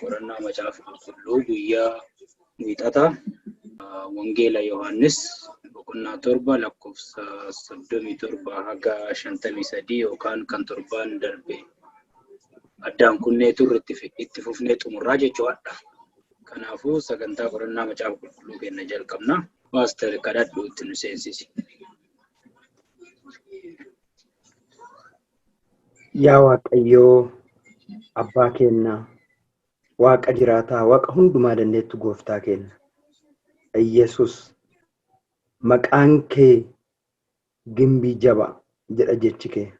Qorannaa Macaafa Qulqulluu guyyaa Wiixata Wangeela Yohaannis boqonnaa 7 lakkoofsa 37 haga 53 yookaan kan torbaan darbe addaan kunnee turre itti fufnee xumurraa jechuudha. Kanaafuu sagantaa qorannaa Macaafa Qulqulluu keenya jalqabna. Paaster kadhadhu itti nu seensisi. Yaa Waaqayyoo Abbaa keenna, Waaqa jiraataa, Waaqa hundumaa dandeettu Gooftaa keenna. Iyyasuus maqaan kee gimbii jaba jedha jechi kee.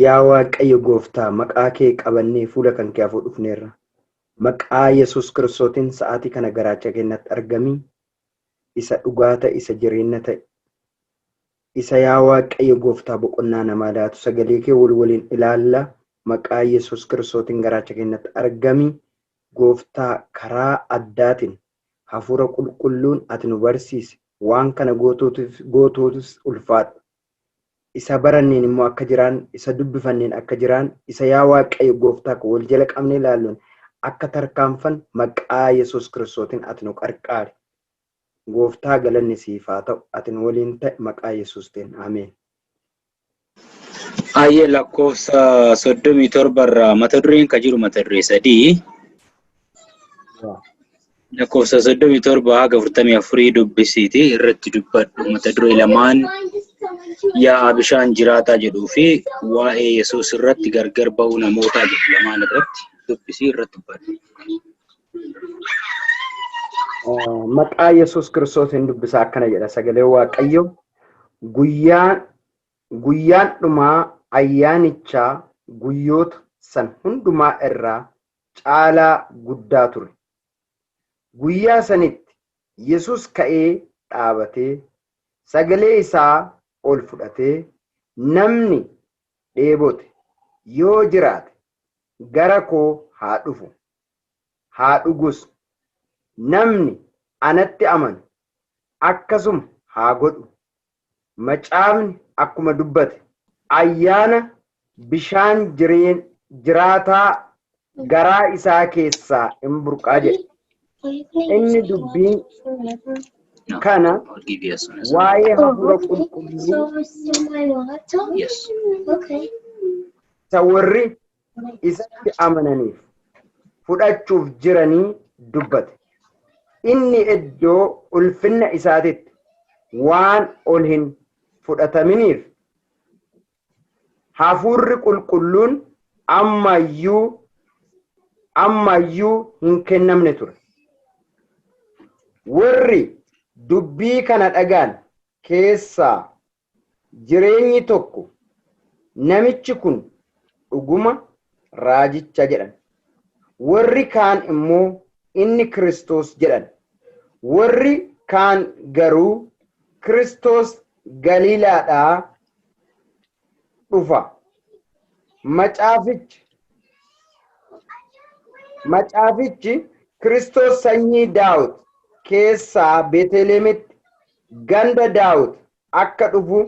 Yaa Waaqayyo Gooftaa maqaa kee qabannee fuula kan kee afoo dhufneerra. Maqaa Yesuus Kiristootiin sa'aatii kana garaacha keenyatti argamii isa dhugaa ta'e, isa jireenya ta'e, Isa yaa Waaqayyo Gooftaa boqonnaa namaa laatu sagalee kee wal waliin ilaalla maqaa Yesuus Kiristootiin garaacha keenyatti argami Gooftaa karaa addaatiin hafuura qulqulluun ati nu barsiisi waan kana gootuutis ulfaadhu. Isa baranneen immoo akka jiraan isa dubbifanneen akka jiraan isa yaa Waaqayyo Gooftaa koo wal jala qabnee ilaalluun akka tarkaanfan maqaa Yesuus Kiristootiin ati nu qarqaari. Gooftaa galanni siif haa ta'u ati nu waliin ta'i maqaa Yesuustiin ameen. Ayyee lakkoofsa 37 irraa mata dureen ka jiru mata duree sadii lakkoofsa 37 haga 44 dubbisiiti irratti dubbadhu mata duree lamaan yaa'a bishaan jiraataa jedhuu fi waa'ee Yesuus irratti gargar ba'uu namootaa jedhu lamaan irratti dubbisii irratti dubbadhu. Maqaa Yesuus Kiristoosiin dubbisaa akkana jedha sagalee Waaqayyo guyyaan guyyaan dhumaa ayyaanichaa guyyoota san hundumaa irraa caalaa guddaa ture. Guyyaa sanitti Yesuus ka'ee dhaabatee sagalee isaa ol fudhatee namni dheebote yoo jiraate gara koo haa dhufu. haa dhugus. Namni anatti amanu akkasuma haa godhu. Macaafni akkuma dubbate, ayyaana bishaan jiraataa garaa isaa keessaa in burqaa jedhe. Inni dubbii kana waa'ee hafuura qulqulluu isa warri isatti amananiif fudhachuuf jiranii dubbate. Inni iddoo ulfinna isaatitti waan ol hin fudhataminiif hafuurri qulqulluun ammayyuu ammayyuu hin kennamne ture. Warri dubbii kana dhagaan keessaa jireenyi tokko namichi kun dhuguma raajicha jedhan. Warri kaan immoo inni Kiristoos jedhan. Warri kaan garuu Kiristoos Galiilaadhaa dhufa. Macaafichi Macaafichi Kiristoos sanyii Daawit keessaa Beetelheemitti ganda Daawit akka dhufu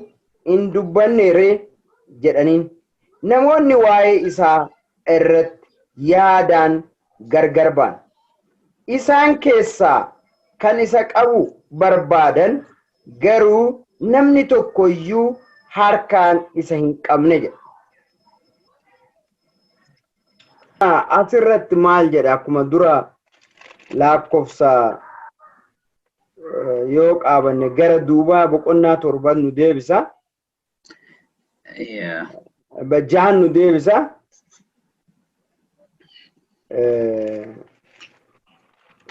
hin dubbanne ree jedhaniin. Namoonni waa'ee isaa irratti yaadaan gargar ba'an. Isaan keessaa kan isa qabu barbaadan garuu namni tokko iyyuu harkaan isa hin qabne jedha. Asirratti maal jedha akkuma dura laakkofsa yoo qaabanne gara duubaa boqonnaa torban nu deebisa. Jahan nu deebisa.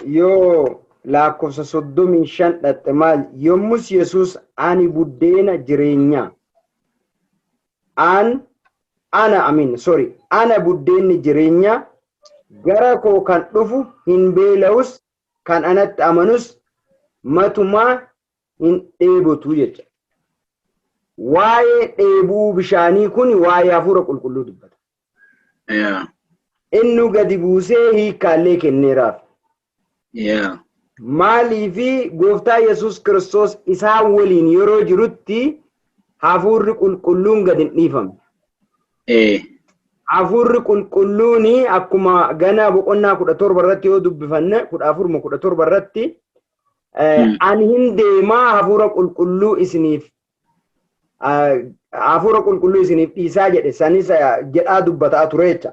Yoo laakkofsa 35 dhaxxe maal yommus Yesuus ani buddeena jireenyaa an ana amin sorry ana buddeenni jireenyaa gara koo kan dhufu hin beela'us kan anatti amanus matumaa hin dheebotu jecha. Waa'ee dheebuu bishaanii kun waa'ee hafuura qulqulluu dubbata. Innu gadi buusee hiikkaallee kenneeraaf. Maaliifi gooftaa Yesuus Kiristoos isaan waliin yeroo jirutti hafuurri qulqulluun gadi hin dhiifamne. Hafuurri qulqulluun akkuma gana boqonnaa 17 irratti yoo dubbifanne 14 17 irratti ani hin deemaa hafuura qulqulluu isiniif hafuura qulqulluu isiniif dhiisaa jedhe sanis jedhaa dubbataa ture jecha.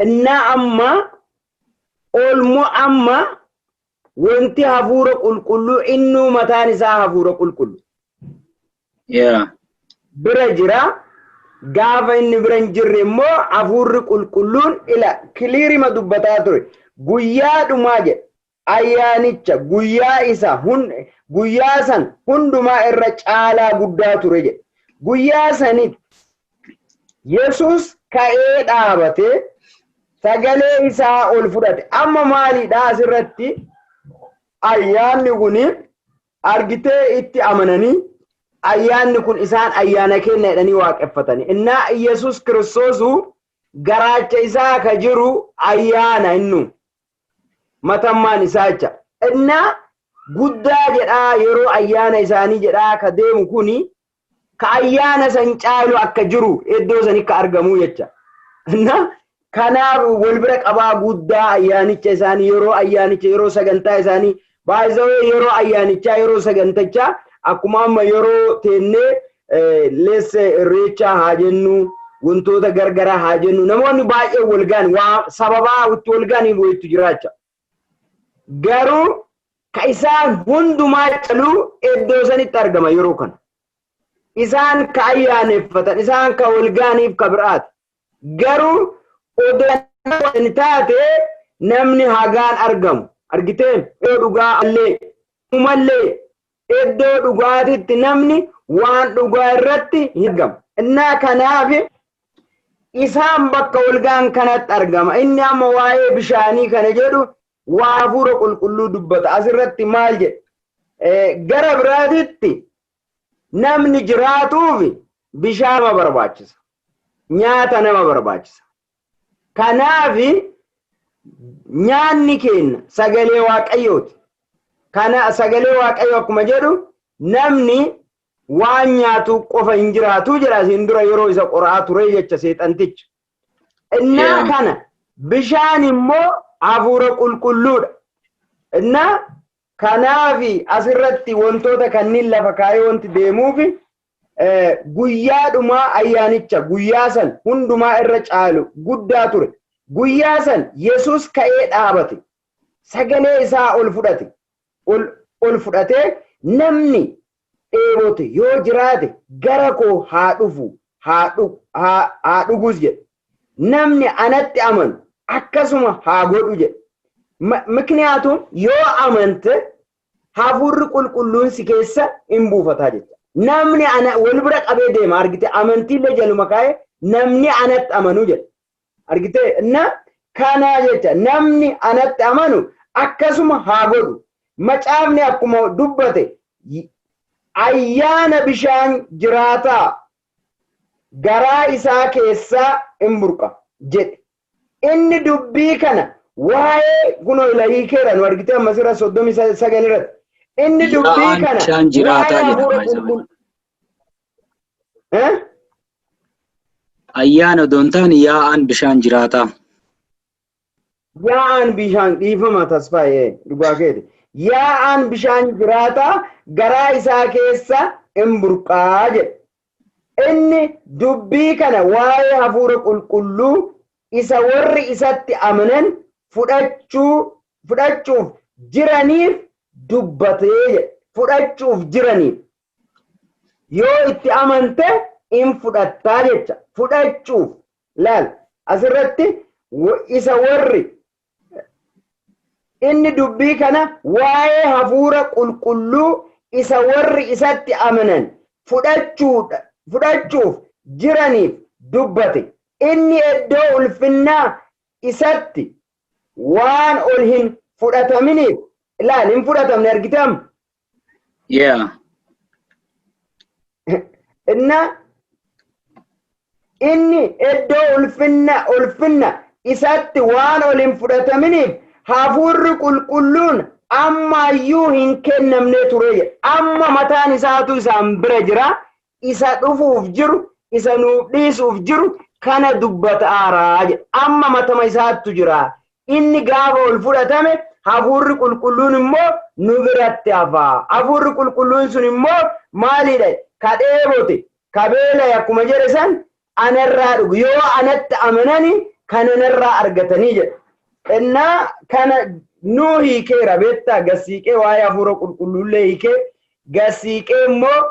Innaa amma oolmoo amma wanti hafuura qulqulluu innuu mataan isaa hafuura qulqullu. Bira jira. Gaafa inni bira hin jirre immoo hafuurri qulqulluun ila kiliirima dubbataa ture. Guyyaa dhumaa jedhe ayyaanicha guyyaa isa guyyaa san hundumaa irra caalaa guddaa ture jedhe. Guyyaa sanitti Yesuus ka'ee dhaabatee sagalee isaa ol fudhate. Amma maalidha asirratti ayyaanni kun argitee itti amananii ayyaanni kun isaan ayyaana kenna jedhanii waaqeffatanii. Innaa Yesuus Kiristoosu garaacha isaa ka jiru ayyaana innu matammaan isaa jecha. Innaa guddaa jedhaa yeroo ayyaana isaanii jedhaa ka deemu kuni ka ayyaana san caalu akka jiru iddoo sani ka argamu jecha. Innaa kanaaf wal bira qabaa guddaa ayyaanicha isaanii yeroo ayyaanicha yeroo sagantaa isaanii baay'ee yeroo ayyaanichaa yeroo sagantachaa akkuma amma yeroo teennee leesse irreechaa haa jennu wantoota gargaraa haa jennu namoonni baay'ee wal ga'an waa sababaa itti wal ga'aniif wayitu jiraacha. Garuu ka isaan hundumaa caluu iddoo sanitti argama yeroo kana. Isaan ka ayyaaneffatan isaan ka wal ga'aniif ka biraati. Garuu odoo taate namni hagaan argamu argitee iddoo dhugaa illee umallee iddoo dhugaatitti namni waan dhugaa irratti hin argamu. Innaa kanaaf isaan bakka wal ga'an kanatti argama. Inni amma waa'ee bishaanii kana jedhu waa hafuura qulqulluu dubbata. Asirratti maal jedhe? Gara biraatitti namni jiraatuuf bishaan nama barbaachisa. Nyaata nama barbaachisa. Kanaaf nyaanni keenya sagalee Waaqayyooti. Kana sagalee Waaqayyoo akkuma jedhu namni waan nyaatu qofa hin jiraatu jedha asiin dura yeroo isa qoraa ture jecha seexanticha. Innaa kana bishaan immoo hafuura qulqulluudha. Innaa kanaaf asirratti wantoota kanneen lafa kaayee wanti deemuuf guyyaa dhumaa ayyaanicha guyyaa san hundumaa irra caalu guddaa ture. Guyyaa san Yesuus ka'ee dhaabate. Sagalee isaa ol fudhate. Ol fudhatee namni dheebote yoo jiraate gara koo haa dhufu haa dhugus jedhe. Namni anatti amanu akkasuma haa godhu jedhe. Mikniyaatum yoo amante hafuurri qulqulluun si keessa hin buufataa jecha. Namni ana wal bira qabee deema argite amantiillee jaluma kaa'ee namni anatti amanu jedhe. Argite na kana jecha namni anatti amanu akkasuma haa godhu. Macaafni akkuma dubbate ayyaana bishaan jiraataa garaa isaa keessaa hin burqa jedhe. Inni dubbii kana waa'ee kunoo ilahii keera nu argite amma sirra 39 irratti. Inni dubbii kana bishaan jiraataa jedhama. Ayyaana odoo hin taane yaa'aan bishaan jiraataa. Yaa'aan bishaan dhiifama tasfaa'ee dhugaa keeti. Yaa'aan bishaan jiraataa garaa isaa keessa hin burqaa jedhe. Inni dubbii kana waa'ee hafuura qulqulluu isa warri isatti amanan fudhachuuf jiraniif dubbatee jedhe. Fudhachuuf jiraniif. Yoo itti amante in fudhattaa jecha. Fudhachuuf laal asirratti isa warri inni dubbii kana waa'ee hafuura qulqulluu isa warri isatti amanan fudhachuuf jiraniif dubbate. Inni iddoo ulfinnaa isatti waan ol hin fudhataminiif ilaal hin fudhatamne argitam. Inna inni iddoo ulfinna isatti waan ol hin fudhataminiif hafuurri qulqulluun ammayyuu hin kennamne ture jedha. Amma mataan isaatu isaan bira jira. Isa dhufuuf jiru, isa nuuf dhiisuuf jiru, Kana dubbataaraa jedha. Amma matama isaattu jira. Inni gaafa ol fudhatame hafuurri qulqulluun immoo nu biratti hafa. Hafuurri qulqulluun sun immoo maalidha? Ka dheebote, ka beela'e akkuma jedhe san anarraa dhugu. Yoo anatti amanani kana narraa argatanii jedha. Innaa kana nuu hiikeera beektaa gasiiqee waa'ee hafuura qulqulluullee hiikee gasiiqee immoo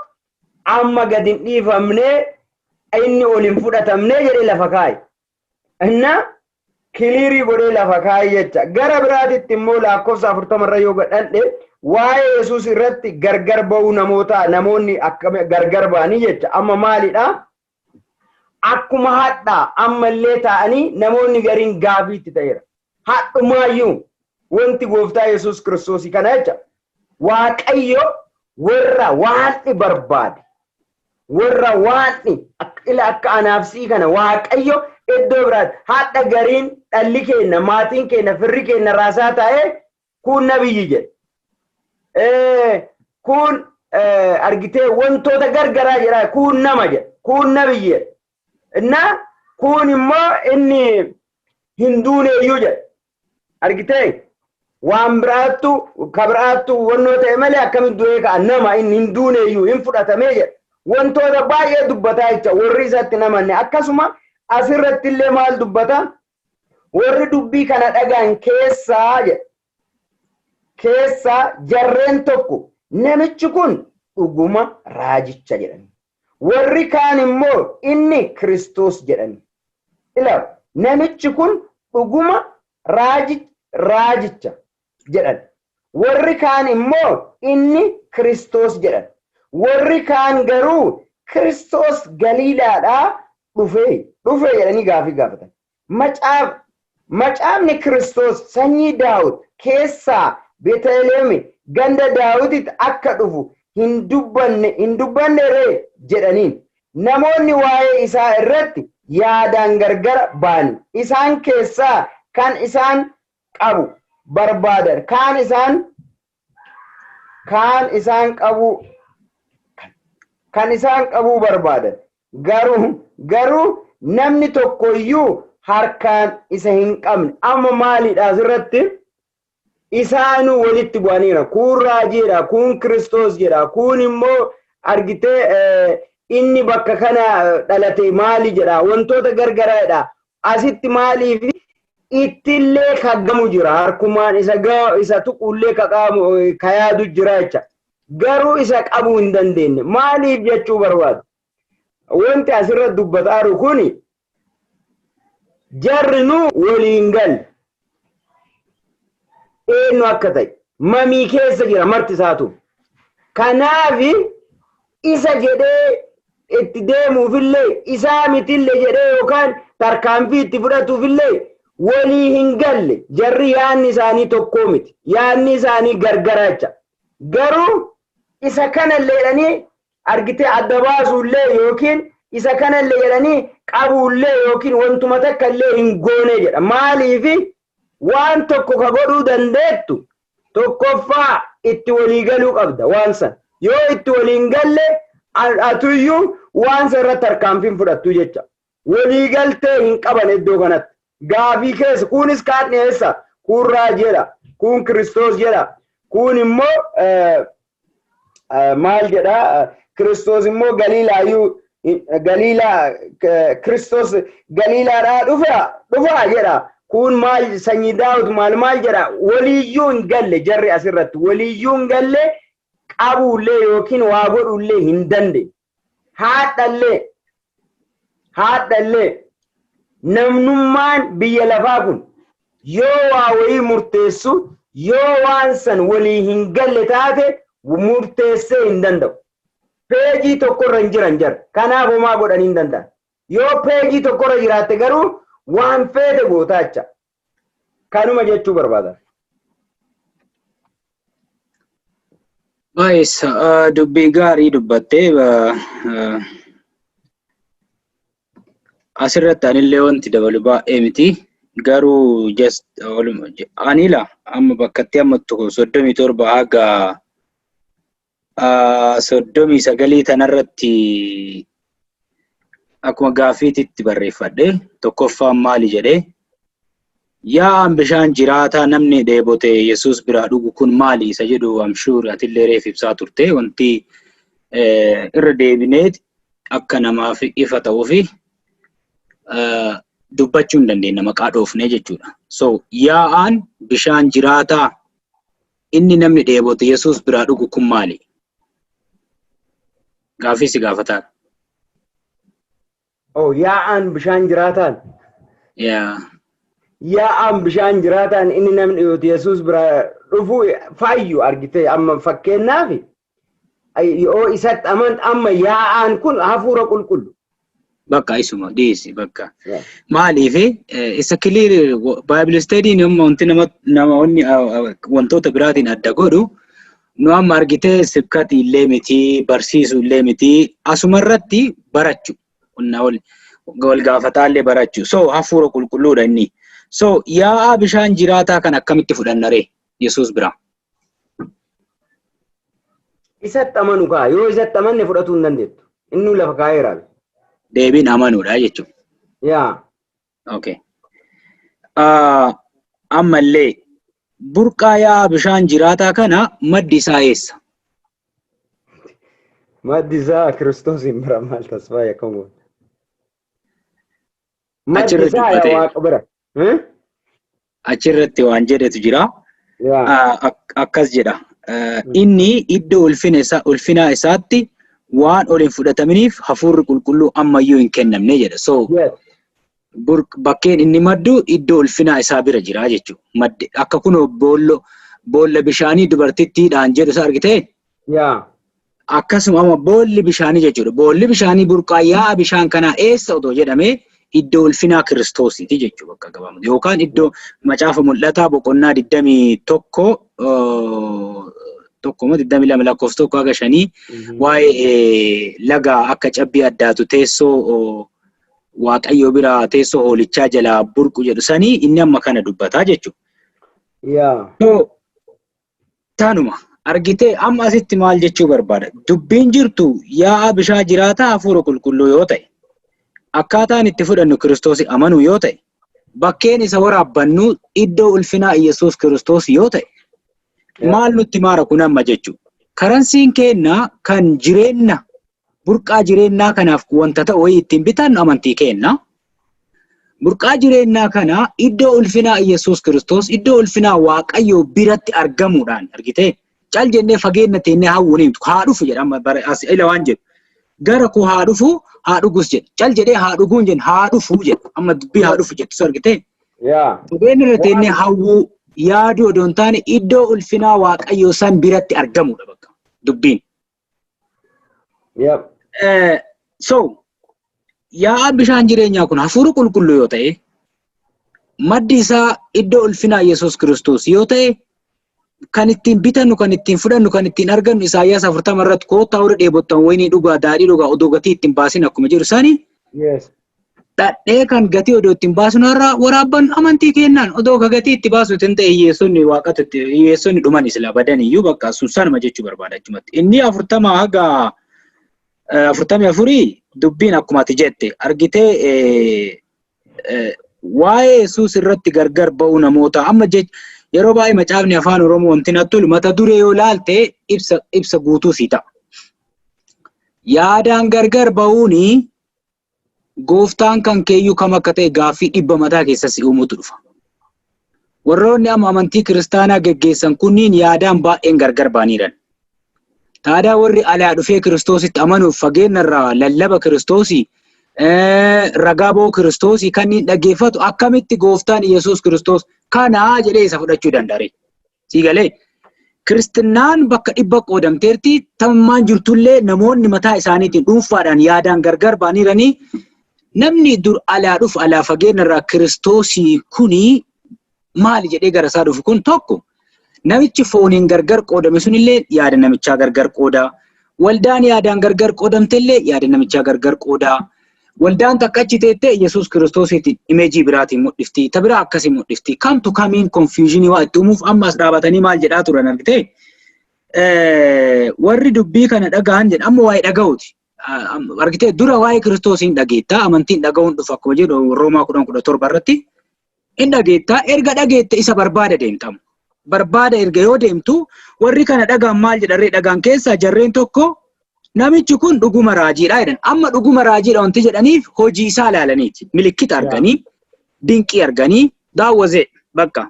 amma gad hin dhiifamnee inni ol hin fudhatamnee jedhee lafa kaa'e. Innaa clear godhee lafa kaa'e jecha. Gara biraatitti immoo lakkoofsa 40 irra yoo gadhandhe waa'ee Yesuus irratti gargar ba'uu namoota namoonni akka gargar ba'anii jecha. Amma maalidha? Akkuma hadhaa ammallee ta'anii namoonni gariin gaafiitti ta'eera. Hadhumaayyuu wanti gooftaa Yesuus Kiristoosii kana jecha. Waaqayyo warra waanni barbaade warra waanni ila akka anaafsii kana Waaqayyo iddoo biraatti hadha gariin dhalli keenya maatiin keenya firri keenya raasaa ta'ee kun nabiyyi jedhe. Kun argitee wantoota gargaraa jedha kun nama jedha kun nabiyyi jedha. Innaa kun immoo inni hin duuneeyyuu jedha. Argitee waan biraattu ka biraattu wannoo ta'e malee akkamitti du'ee ka'a nama inni hin duuneeyyuu hin fudhatamee jedha. Wantoota baay'ee dubbataa jecha warri isatti namanne akkasuma asirratti illee maal dubbata warri dubbii kana dhagaan keessaa jedha. Keessaa jarreen tokko namichi kun dhuguma raajicha jedhan. Warri kaan immoo inni Kiristoos jedhan. Ilaal namichi kun dhuguma raajicha jedhan. Warri kaan immoo inni Kiristoos jedhan. Warri kaan garuu Kiristoos Galiilaadhaa dhufe jedhanii gaafii gaafatan. Macaafni Kiristoos sanyii Daawit keessaa Beeteleem ganda Daawititti akka dhufu hin dubbanne ree jedhaniin. Namoonni waa'ee isaa irratti yaadaan gargar ba'ani. Isaan keessaa kan isaan qabu barbaadan kaan isaan qabuu barbaadan garuu namni tokkoyyuu harkaan isa hin qabne. Amma maalidha asirratti? Isaanuu walitti bu'aniira. Kun raajiidha, kun Kiristoos jedha, kun immoo argitee inni bakka kana dhalate maali jedha, wantoota gargaraadha. Asitti maaliif ittillee kaggamu jira, harkumaan isa isa tuqullee ka qaamu ka yaadu jira jecha. Garuu isa qabuu hin dandeenye. Maaliif jechuu barbaadu? Wanti asirratti dubbataaru kuni jarri nu waliin galle. Eenyu akka ta'e mamii keessa jira marti isaatu. Kanaafi isa jedhee itti deemuufillee isaa mitillee jedhee yookaan tarkaanfii itti fudhatuufillee walii hin galle. Jarri yaanni isaanii tokkoo miti. Yaanni isaanii gargara jecha. Garuu isa kanallee jedhanii argitee adda baasuullee yookiin isa kanallee jedhanii qabuullee yookiin wantuma takka illee hin goone jedha. Maaliifi waan tokko ka godhuu dandeettu tokkoffaa itti walii galuu qabda waan san. Yoo itti waliin galle atuyyuu waan san irratti tarkaanfiin fudhattu jecha. Walii galtee hin qaban iddoo kanatti. Gaafii keessa kunis kaan dhiyeessa, kun raajiidha, kun Kiristoos jedha, kun immoo maal jedha, Kiristoos immoo Galiilaayyuu Galiilaa Kiristoos Galiilaadhaa dhufa jedha. Kun maal sanyii Daawit maal maal jedha. Waliiyyuu hin galle jarri asirratti waliiyyuu hin galle, qabuullee yookiin waa godhuullee hin dandeenye. Haadhallee namnummaan biyya lafaa kun yoo waa wayii murteessu yoo waan san walii hin galle taate murteessee hin danda'u. Peejii tokkorra hin jiran jara. Kanaaf homaa godhanii hin danda'an. Yoo peejii tokkorra jiraatte garuu waan feete gootaacha. Kanuma jechuu barbaada. Baay'eessa dubbii gaarii dubbattee. Asirratti anillee wanti dabalu baay'ee miti. Garuu just anila amma bakkatti amma tokko 37 haga 39 tanarratti Akkuma gaaffiitti barreeffadhe, tokkoffaan maali jedhee, yaa'aan bishaan jiraataa namni dheebote Yesuus biraa dhugu kun maali isa jedhu, I'm sure atillee reef ibsaa turte. Wanti irra deebineet akka namaaf ifa ta'uufi dubbachuu hin dandeenya maqaa dhoofnee jechuudha. So yaa'aan bishaan jiraataa inni namni dheebote Yesuus biraa dhugu kun maali? Gaaffii si gaafataa. Oh, yaa'aan bishaan jiraataan. Yaa. Yaa'aan bishaan jiraataan inni namni dheebote Yesuus biraa dhufu faayyu argite. Amma fakkeenyaaf yoo isatti amant, amma yaa'aan kun Hafuura Qulqullu. Bakka isuma dhiisi bakka. Maaliif isa clear Bible study amma wanti nama namoonni wantoota biraatiin adda godhu, nu amma argitee sibkati illee miti, barsiisuu illee miti, asumarratti barachu, wal wal gaafataa illee barachu. So Hafuura Qulqulluudha inni. So yaa'aa bishaan jiraataa kan akkamitti fudhanna ree Yesuus biraa? Isatti amanu kaa, yoo isatti amanne fudhatuu hin dandeettu. Inni lafa kaa'eera. Deebiin amanuudha jechuudha. Yaa. Okay. Ammallee burqaa yaa'aa bishaan jiraataa kana maddi isaa eessa? Maddi isaa Kiristoosiin bira, maal tasfaa yakkamu. Maddi Achirra isaa yaa dubbatee. Waaqa bira. Achirratti waan jedhetu jira. Yaa. Akkas jedha. Inni iddoo ulfina isaa ulfinaa isaatti waan ol hin fudhataminiif Hafuurri Qulqulluu ammayyuu hin kennamne jedha. So bakkeen inni maddu iddoo ulfinaa isaa bira jira jechuudha. Madde akka kunoo boolla bishaanii dubartittiidhaan jedhu isa argitee? Yaa. Akkasuma amma boolli bishaanii jechuudha. Boolli bishaanii, burqaa yaa'a bishaan kanaa eessa otoo jedhamee, iddoo ulfinaa Kiristoosiiti jechuudha bakka gabaabumatti. Yookaan iddoo Macaafa Mul'ataa boqonnaa 21, tokko moo 22, lakkoofsa 1 haga 5, waa'ee laga akka cabbii addaatu teessoo Waaqayyoo bira teessoo hoolichaa jalaa burqu jedhu sanii inni amma kana dubbataa jechuudha. Yaa. So tanuma argitee amma asitti maal jechuu barbaada? Dubbiin jirtu yaa'a bishaan jiraataa Hafuura Qulqulluu yoo ta'e, akkaataan itti fudhannu Kiristoos amanuu yoo ta'e, bakkeen isa waraabbannu iddoo ulfinaa Yesuus Kiristoos yoo ta'e, maal nutti maara kun amma jechuudha. Karansii keenna kan jireenna, burqaa jireennaa kanaaf wanta ta'u wayii ittiin bitannu amantii keenna. Burqaa jireennaa kana iddoo ulfinaa Yesuus Kiristoos, iddoo ulfinaa Waaqayyoo biratti argamuudhaan argitee, cal jennee fageenya teennee hawwuun himtu, haa dhufu jedha. Amma bara as ila waan jedhu, gara koo haa dhufu, haa dhugus jedha. Cal jedhee haa dhuguun jenna, haa dhufu jedha. Amma dubbii haa dhufu jettu argitee, fageenya irra teennee hawwuu, yaaduu odoo hin taane, iddoo ulfinaa Waaqayyoo san biratti argamuudha bakka dubbiin. So yaa'aan bishaan jireenyaa kun Hafuura Qulqulluu yoo ta'e, maddi isaa iddoo ulfinaa Yesuus Kiristoos yoo ta'e, kan ittiin bitannu, kan ittiin fudhannu, kan ittiin argannu, Isaayyaas 40 irratti "Koottaa warri dheebottan, wayinii dhugaa, daadhii dhugaa odoo gatii ittiin baasin" akkuma jedhu sani, dhadhee kan gatii odoo ittiin baasnu irraa waraabban amantii kennaan. Odoo ka gatii itti baasu hin ta'e, hiyyeessonni waaqatu itti hiyyeessonni dhuman silaa badan iyyuu bakka sun sanuma jechuu barbaada achumatti. Inni 40 haga 44 dubbiin akkuma ati jette argitee, waa'ee Yesuus irratti gargar ba'uu namoota. Amma yeroo baay'ee Macaafni Afaan Oromoo wanti natti tolu, mata duree yoo laalte ibsa guutuu sii ta'a. Yaadaan gargar ba'uuni gooftaan kan keeyyuu kam akka ta'e gaaffii dhibba mataa keessa si uumutu dhufa. Warroonni amma amantii kiristaanaa geggeessan kunniin yaadaan baay'een gargar ba'aniiran. Taadaa warri alaa dhufee Kiristoositti amanuuf fageenyarraa lallaba Kiristoosii, ragaa ba'uu Kiristoosii kanneen dhaggeeffatu, akkamitti gooftaan Yesuus Kiristoos kanaa jedhee isa fudhachuu danda'a? Sii galee? Kiristinnaan bakka dhibba qoodamteerti. Tammaan jirtullee namoonni mataa isaaniitiin dhuunfaadhaan yaadaan gargar ba'aniiranii, namni dur alaa dhufu, alaa fageenyarraa Kiristoosii kuni maali jedhee gara isaa dhufu kun, tokko namichi fooniin gargar qoodame sunillee yaada namichaa gargar qoodaa. Waldaan yaadaan gargar qoodamtellee yaada namichaa gargar qoodaa. Waldaan takka achi teettee Yesuus Kiristoosiitiin imeejii biraatiin mul'ifti. Ta biraa akkasii mul'ifti. Kamtu kamiin confusion waa itti uumuuf amma as dhaabatanii maal jedhaa turan argitee? Warri dubbii kana dhaga'an jedha, amma waa'ee dhaga'uuti. Argitee, dura waa'ee Kiristoos hin dhageettaa, amantiin dhaga'uun dhufa akkuma jedhu Roomaa 10:17 irratti hin dhageettaa. Erga dhageette isa barbaada deemtamu. Barbaada erga yoo deemtu, warri kana dhagaan maal jedharree? Dhagaan keessaa jarreen tokko namichi kun dhuguma raajiidha jedhan. Amma dhuguma raajiidha wanti jedhaniif hojii isaa ilaalaniiti. Milikkita arganii, dinqii arganii, daawwazee bakka.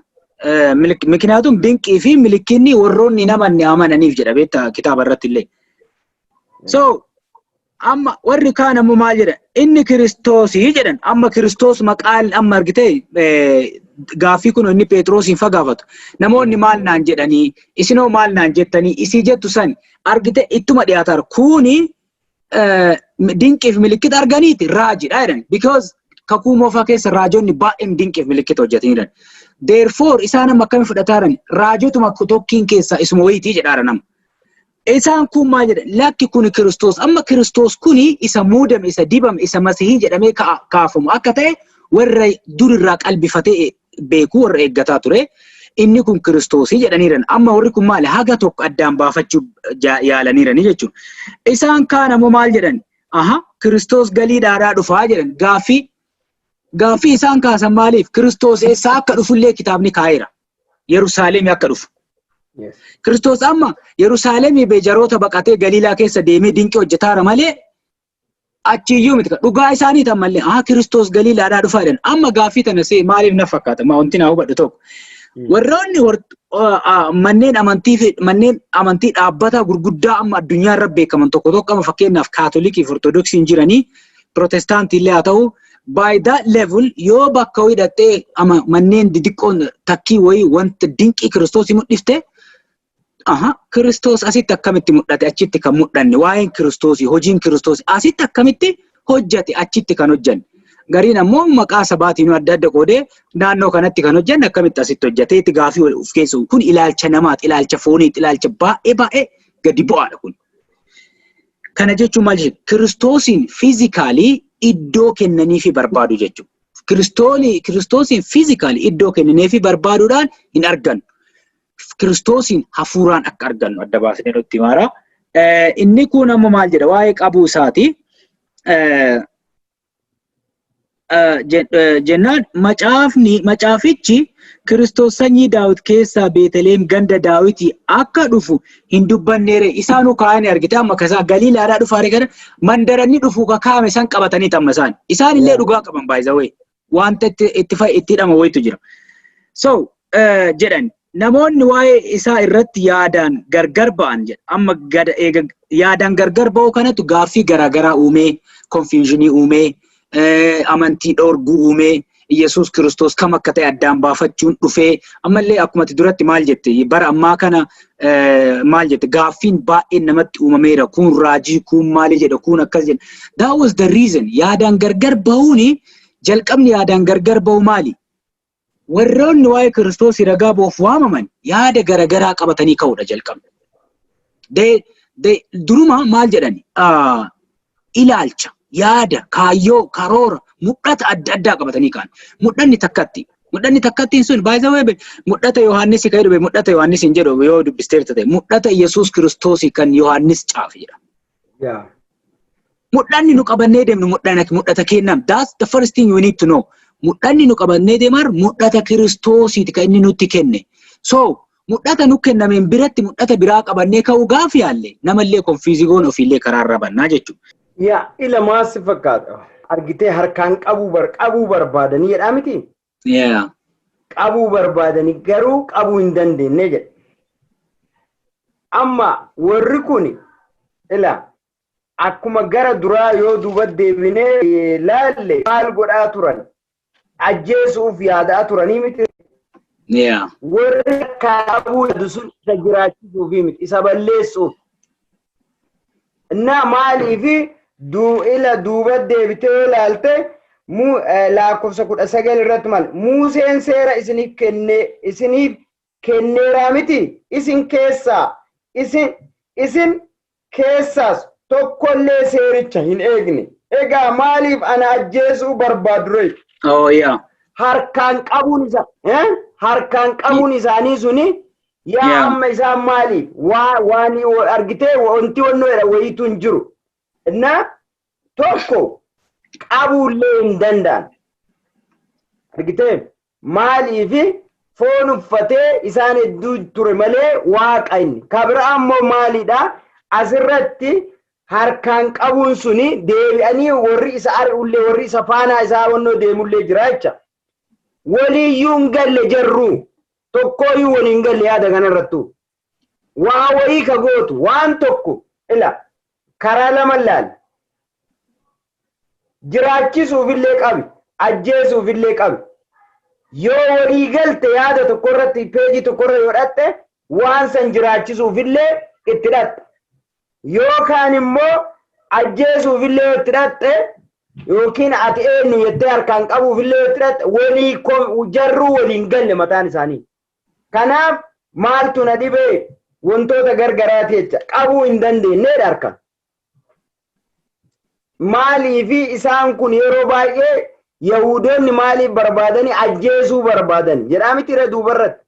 Mikniyaatum dinqii fi milikkinni warroonni hin amanne amananiif jedha, beektaa, kitaaba irratti illee. So amma warri kaan ammoo maal jedhan? Inni Kiristoosii jedhan. Amma Kiristoos maqaan amma argitee, gaaffii kun inni Phexrosiin fagaafatu. Namoonni maal naan jedhanii, isinoo maal naan jettanii isii jettu san argite, ittuma dhiyaataara. Kuni dinqii fi milikkita arganiiti raajidha jedhan. Because Kakuu Moofaa keessa raajonni baay'een dinqii fi milikkita hojjetaniidha. Therefore isaan amma akkami fudhataaran? Raajotuma tokkiin keessaa isuma wayitii jedhaara nama. Isaan kun maal jedhan? Lakki, kun Kiristoos. Amma Kiristoos kuni isa muudame, isa dibame, isa Masihii jedhamee kaafamu akka ta'e warra durirraa qalbifatee beeku, warra eeggataa ture. Inni kun Kiristoosii jedhaniiran. Amma warri kun maali? Haga tokko addaan baafachuu yaalaniirani jechuudha. Isaan kaan ammoo maal jedhan? Aha, Kiristoos Galiilaadhaa dhufaa jedhan. Gaaffii isaan kaasan maaliif? Kiristoos eessaa akka dhufullee kitaabni kaa'eera. Yerusaalemii akka dhufu. Kiristoos amma Yerusaalemii beejaroota baqatee Galiilaa keessa deemee dinqii hojjetaara malee achiyyuu miti. Dhugaa isaanii tan mallee haa Kiristoos Galiilaadhaa dhufaa jedhan. Amma gaaffii tana see maaliif na fakkaata? Maa wanti naa hubadhu tokko. Warroonni manneen amantii dhaabbataa gurguddaa amma addunyaa irra beekaman tokko tokko, amma fakkeenyaaf Kaatolikii fi Ortodoksiin jiranii, Pirootestaantii illee haa ta'u, by that level yoo bakka wayii dhaqxee ama manneen didiqqoon takkii wayii wanta dinqii Kiristoos mul'ifte, aha, Kiristoos asitti akkamitti mul'ate, achitti kan mul'anne? Waa'een Kiristoosii, hojiin Kiristoos asitti akkamitti hojjate, achitti kan hojjanne? Gariin ammoo maqaa sabaatiin adda adda qoodee naannoo kanatti kan hojjanne akkamitti asitti hojjate itti gaafii of keessu. Kun ilaalcha namaati, ilaalcha fooniiti, ilaalcha baay'ee baay'ee gadi bu'aadha kun. Kana jechuun maal jechuudha? Kiristoosiin physically iddoo kennaniifi barbaadu jechuudha. Kiristoosiin physically iddoo kennaniifi barbaaduudhaan hin argannu. Kiristoosiin hafuuraan akka argannu adda baasnee nutti himaara. Inni kun ammoo maal jedha waa'ee qabuu isaati? Jennaan macaafni macaafichi Kiristoos sanyii Daawit keessaa Beeteleem ganda Daawitii akka dhufu hin dubbanneere? Isaanuu kaa'anii argite, amma kasaa Galiilaadhaa dhufaare kana mandaranni dhufu kaa'ame san qabatanii tamma isaan. Isaan illee dhugaa qaban, by the way. Wanta itti hidhama wayitu jira. So jedhan, namoonni waa'ee isaa irratti yaadaan gargar ba'an jedha. Amma gada eega yaadaan gargar ba'uu kanatu gaaffii garaagaraa uumee, confusionii uumee, amantii dhoorguu uumee, Yesuus Kiristoos kam akka ta'e addaan baafachuun dhufee. Ammallee akkuma ati duratti maal jette, bara ammaa kana maal jette, gaaffiin baay'een namatti uumameera. Kun raajii, kun maali jedha, kun akkas jedha. That was the reason yaadaan gargar ba'uuni. Jalqabni yaadaan gargar ba'u maali? Warroonni waa'ee Kiristoos ragaa ba'uuf waamaman yaada garagaraa qabatanii ka'uudha jalqabni. Duruma maal jedhani? Ilaalcha, yaada, kaayyoo, karoora, mul'ata adda addaa qabatanii ka'an. Mul'anni takkatti. Mul'anni takkattiin sun, by the way, mul'ata Yohaannis kan jedhu, mul'ata Yohaannis hin jedhu yoo dubbisteerta ta'e, mul'ata Yesuus Kiristoos kan Yohaannis caafe jedha. Mul'anni nu qabannee deemnu mul'ata kennam. That's the first thing you need to know. Mul'anni nu qabannee deemar mul'ata Kiristoosiiti kan inni nutti kenne. So mul'ata nu kennameen biratti mul'ata biraa qabannee ka'uu gaaf yaalle, namallee confuse goon, ofiillee karaa irra bannaa jechuudha. Yaa ila maal si fakkaata? Argitee, harkaan qabuu barbaadanii jedhaa miti? Yeah. Qabuu barbaadanii garuu qabuu hin dandeenye jedhe. Amma warri kun ila akkuma gara duraa yoo duuba deebinee laalle maal godhaa turan? Ajjeesuuf yaadaa turanii miti? Yeah. Warri qabuu yaadu sun isa jiraachisuufi miti, isa balleessuuf. Innaa maaliifi ila duuba deebitee yoo ilaalte, lakkoofsa 19 irratti maal? Museen seera isiniif kenneeraa miti? Isin keessaas tokkollee seericha hin eegne. Egaa maaliif ana ajjeesuu barbaadure? Oh yeah. Harkaan qabuun isa harkaan qabuun isaanii suni yaa amma isaan maaliif waa waan argitee wanti wannoo jedha wayiitu hin jiru. Innaa tokko qabuullee hin danda'an. Argitee, maaliifi foon uffatee isaan hedduu ture malee waaqa inni. Ka biraa ammoo maalidha? Asirratti harkaan qabuun suni deebi'anii warri isa ari'ullee, warri isa faanaa isaa wannoo deemullee jira jecha. Waliiyyuu hin galle jarru, tokkooyyuu waliin hin galle yaada kanarrattu. Waa wayii ka gootu waan tokko ila karaa lama laal. Jiraachisuufillee qabi, ajjeesuufillee qabi. Yoo walii galte, yaada tokko irratti, peejii tokko irra yoo dhatte, waan san jiraachisuufillee itti dhatta. Yookaan immoo ajjeesuufillee yoo itti dhatte, yookiin ati eenyu jettee harkaan qabuufillee yoo itti dhatte, walii jarruu waliin galle mataan isaanii. Kanaaf maaltu na dhibee, wantoota gargaraati jecha qabuu hin dandeenyeedha harkaan. Maaliifi isaan kun yeroo baay'ee Yahudoonni maaliif barbaadanii ajjeesuu barbaadan jedhaa miti irra duubarratti.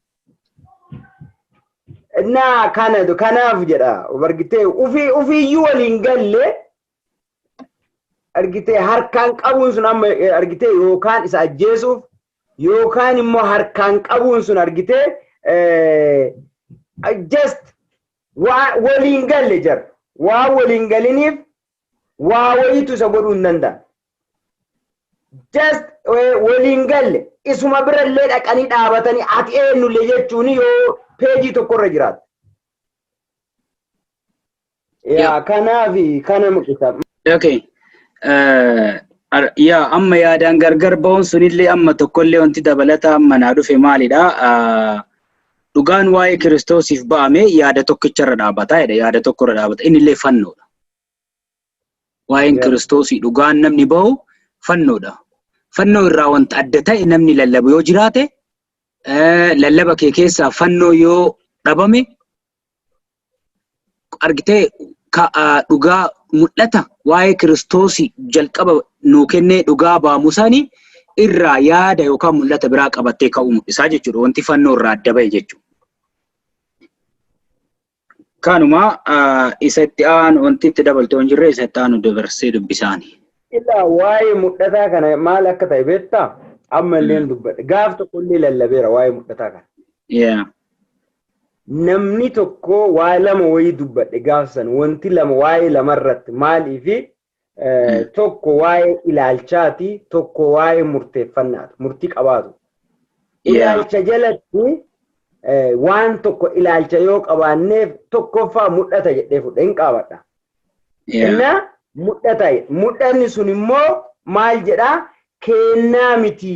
Naa kana kanaaf jedha, argitee, ufii ufiiyyuu waliin galle, argitee, harkaan qabuun sun amma, argitee, yookaan isa ajjeesuuf yookaan immoo harkaan qabuun sun, argitee, just waliin galle jara. Waa waliin galiniif waa wayiitu isa godhuu hin danda'an. Just waliin galle, isuma birallee dhaqanii dhaabatanii ati eenyullee jechuun yoo peejii tokkorra jiraatu. Yaa, kanaaf kana mul'isa. Okay. Yaa, amma yaadaan gargar ba'uun sunillee amma tokkollee wanti dabalataa amma naa dhufe maalidha? Dhugaan waa'ee Kiristoosiif ba'ame yaada tokkicharra dhaabata jedha. Yaada tokkorra dhaabata. Innillee fannoodha. Waa'een Kiristoosii dhugaan namni ba'u fannoodha. Fannoo irraa wanta adda ta'e namni lallabu yoo jiraate, lallaba kee keessaa fannoo yoo dhabame, argitee, dhugaa mul'ata waa'ee Kiristoosii jalqaba nuu kennee dhugaa baamu sani irraa yaada yookaan mul'ata biraa qabattee ka'uu mul'isaa jechuudha. Wanti fannoo irraa adda ba'e jechuudha. Kanuma isa itti aanu wanti itti dabalte hin jirre, isa itti aanu dabarsee dubbisaani. Ilaa, waa'ee mul'ataa kana maal akka ta'e beektaa? Amma illee dubbadha. Gaaf tokko illee lallabeera waa'ee mul'ataa kana. Namni tokko waa lama wayii dubbadhe gaaf san, wanti lama waa'ee lamarratti maaliifi, tokko waa'ee ilaalchaati, tokko waa'ee murteeffannaati, murtii qabaatu. Ilaalcha jalatti waan tokko ilaalcha yoo qabaanneef, tokkoffaa mul'ata jedhee fudhe hin qaabadha. Inna mul'ata, mul'anni sun immoo maal jedhaa? Kennaa miti.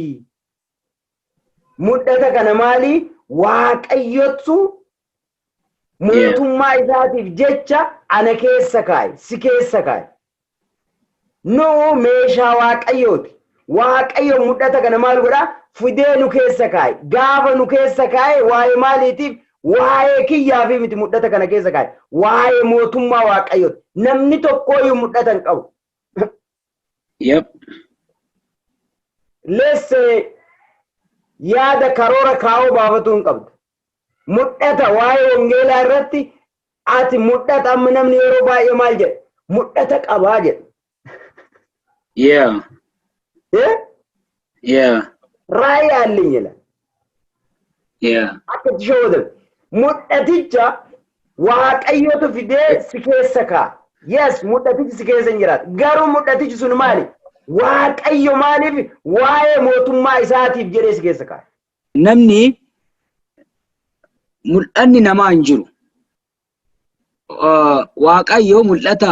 Mul'ata kana maali? Waaqayyotu mootummaa isaatiif jecha ana keessa kaa'e, si keessa kaa'e. Nu meeshaa Waaqayyooti. Waaqayyo mul'ata kana maal godhaa? Fidee nu keessa kaa'e. Gaafa nu keessa kaa'e waa'ee maaliitiif? Waa'ee kiyyaa fi miti mul'ata kana keessa kaa'e. Waa'ee mootummaa Waaqayyooti. Namni tokkooyyuu mul'ata hin qabu. Let's say yaada karoora kaa'uu baafatuu hin qabdu. Mul'ata waa'ee wangeelaa irratti ati mul'ata, amma namni yeroo baay'ee maal jedha? Mul'ata qabaa jedha. Eh? Yeah. ራዕይ አለኝ ይላል። Akka itti shawwadame. Mul'aticha Waaqayyotu fidee si keessa kaa'a. Yes, mul'atichi si keessa hin jiraatu. Garuu mul'atichi sun maali? Waaqayyo maaliif waa'ee mootummaa isaatiif jedhee si keessa kaa'a. Namni mul'anni namaa hin jiru. Waaqayyo mul'ata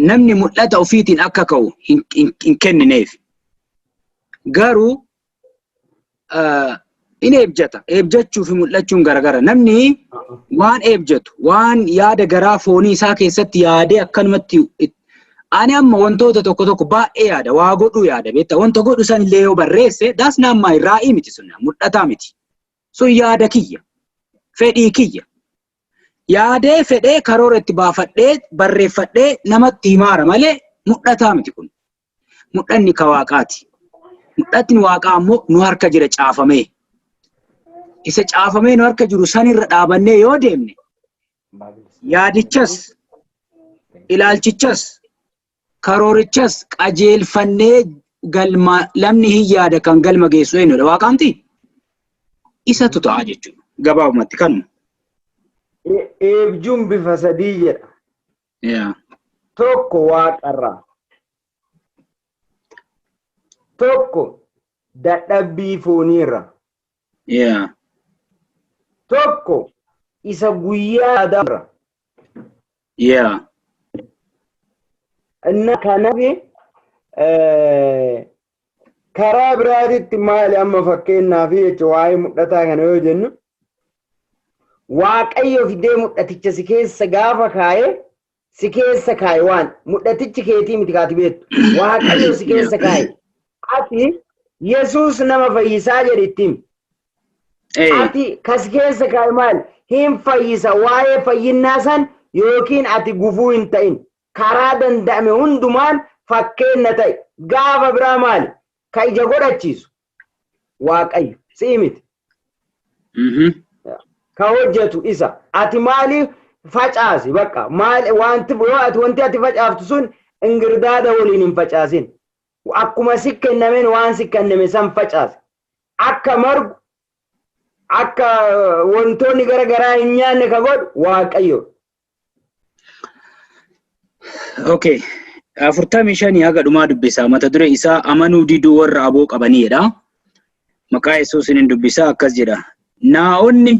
namni mul'ata ofiitiin akka ka'u hin kennineef. Garuu in eebjata. Eebjachuu fi mul'achuun garagara. Namni waan eebjatu, waan yaada garaa foonii isaa keessatti yaadee akkanumatti, ani amma wantoota tokko tokko baay'ee yaada, waa godhuu yaada, beektaa, wanta godhu san illee yoo barreesse, that's not my raa'ii miti, sun mul'ataa miti. Sun yaada kiyya, fedhii kiyya. Yaadee fedhee karoora itti baafadhee barreeffadhee namatti himaara malee mul'ataa miti kun. Mul'anni ka Waaqaati. Mul'atni Waaqaa ammoo nu harka jira caafamee. Isa caafamee nu harka jiru sanirra dhaabannee yoo deemne, yaadichas Ilaalchichas karoorichas qajeelfannee galma lamni hin yaada kan galma geessu eenyudha? Waaqaamti? Isatu ta'a jechuudha. Gabaabumatti kanuma. Eebjuun bifa sadii jedha. Tokko waaqarraa. Tokko dadhabbii fooniirra. Tokko isa guyyaa adaarra. Inna kanaaf karaa biraatitti maali amma fakkeenyaaf jecha waa'ee mul'ataa kana yoo jennu, Waaqayyo fidee mul'aticha si keessa gaafa kaa'e, si keessa kaa'e, waan mul'atichi keetii miti kaati beektu. Waaqayyo si keessa kaa'e. Ati Yesuus nama fayyisaa jedhi itti himi. Ati kas keessa kaa'e maal? Hin fayyisa, waa'ee fayyinnaa san yookiin ati gufuu hin ta'in. Karaa danda'ame hundumaan fakkeenna ta'e. Gaafa biraa maali? Ka ija godhachiisu Waaqayyo si'i miti. Ka hojjetu isa. Ati maaliif facaasi bakka maal wanti yoo ati wanti ati facaaftu sun ingirdaada waliin hin facaasin. Akkuma si kennameen waan si kenname san facaasi. Akka margu, akka wantoonni gara garaa hin nyaanne ka godhu Waaqayyo. Okay. 45 haga dhumaa dubbisa. Mata duree isaa amanuu diduu warra aboo qabaniidha. Maqaa Yesuusin hin dubbisa, akkas jedha. Naa'onni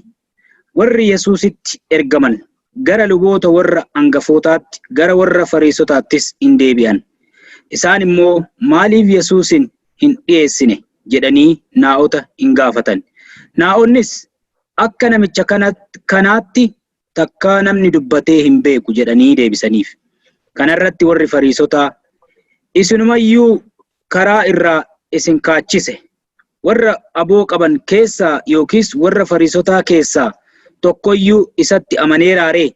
warri Yesuusitti ergaman gara luboota warra angafootaatti, gara warra Fariisotaattis in deebi'an. Isaan immoo, maaliif Yesuusin hin dhi'eessine jedhanii naa'ota in gaafatan. Naa'onnis, akka namicha kanaatti takkaa namni dubbatee hin beeku jedhanii deebisaniif. Kanarratti warri Fariisotaa, isinumayyuu karaa irraa isin kaachise. Warra aboo qaban keessaa yookiis warra Fariisotaa keessaa tokkoyyuu isatti amaneeraa ree?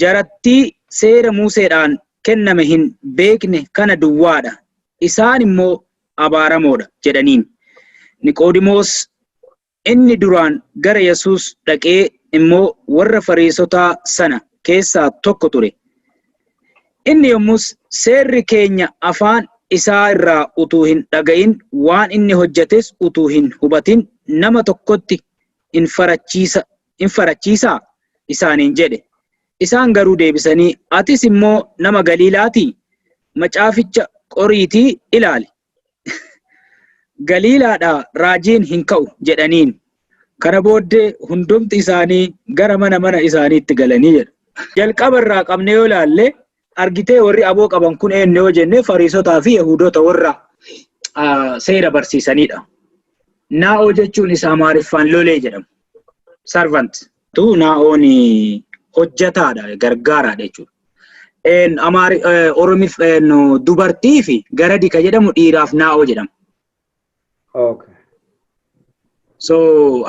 Jarattii seera Museedhaan kenname hin beekne kana duwwaadha. Isaan immoo abaaramoodha jedhaniin. Niqoodimoos inni duraan gara Yesuus dhaqee immoo warra Fariisotaa sana keessaa tokko ture. Inni yommus seerri keenya afaan isaa irraa utuu hin dhaga'in, waan inni hojjetes utuu hin hubatin nama tokkotti in farachiisaa? Isaaniin jedhe. Isaan garuu deebisanii, atis immoo nama Galiilaatii? Macaaficha qoriitii ilaali. Galiilaadhaa raajiin hin ka'u jedhaniin. Kana booddee hundumti isaanii gara mana mana isaaniitti galanii jedha. Jalqaba irraa qabnee yoo ilaalle, argitee, warri aboo qaban kun eenyu yoo jenne, Fariisotaa fi Yahudoota warra seera barsiisanidha. Naa'oo jechuun isa Amaariffaan lolee jedhamu. Servant. Tu naa'oon hojjataadha, gargaaraadha jechuudha. Amaari Oromif dubartii fi garadi ka jedhamu dhiiraaf naa'oo jedhama. So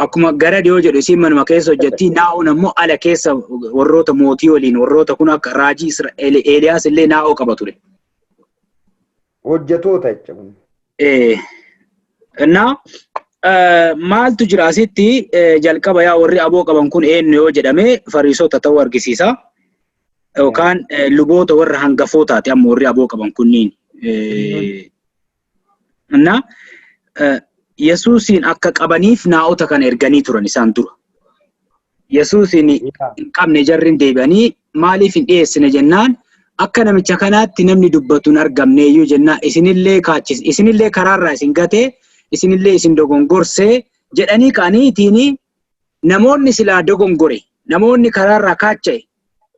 akkuma garadi yoo jedhu isiin manuma keessa hojjetti, naa'oon ammoo ala keessa warroota mootii waliin, warroota kun akka raajii Eeliyaas illee naa'oo qaba ture. Hojjetoota jechuudha. Innaa maaltu jira asitti? Jalqaba yaa warri aboo qaban kun eenyu yoo jedhame, Fariisota ta'uu argisiisa. Yookaan luboota warra hangafootaati amma warri aboo qaban kunniin. Innaa Yesuusiin akka qabaniif naa'ota kana erganii turan isaan dura. Yesuusiin hin qabne, jarri hin deebi'anii maaliif hin dhiyeessine jennaan, akka namicha kanaatti namni dubbatu hin argamne iyyuu jennaan, isinillee kaachise, isinillee karaarraa isin gatee, isinillee isin dogongorsee jedhanii ka'aniitiin, namoonni silaa dogongore, namoonni karaarraa kaacha'e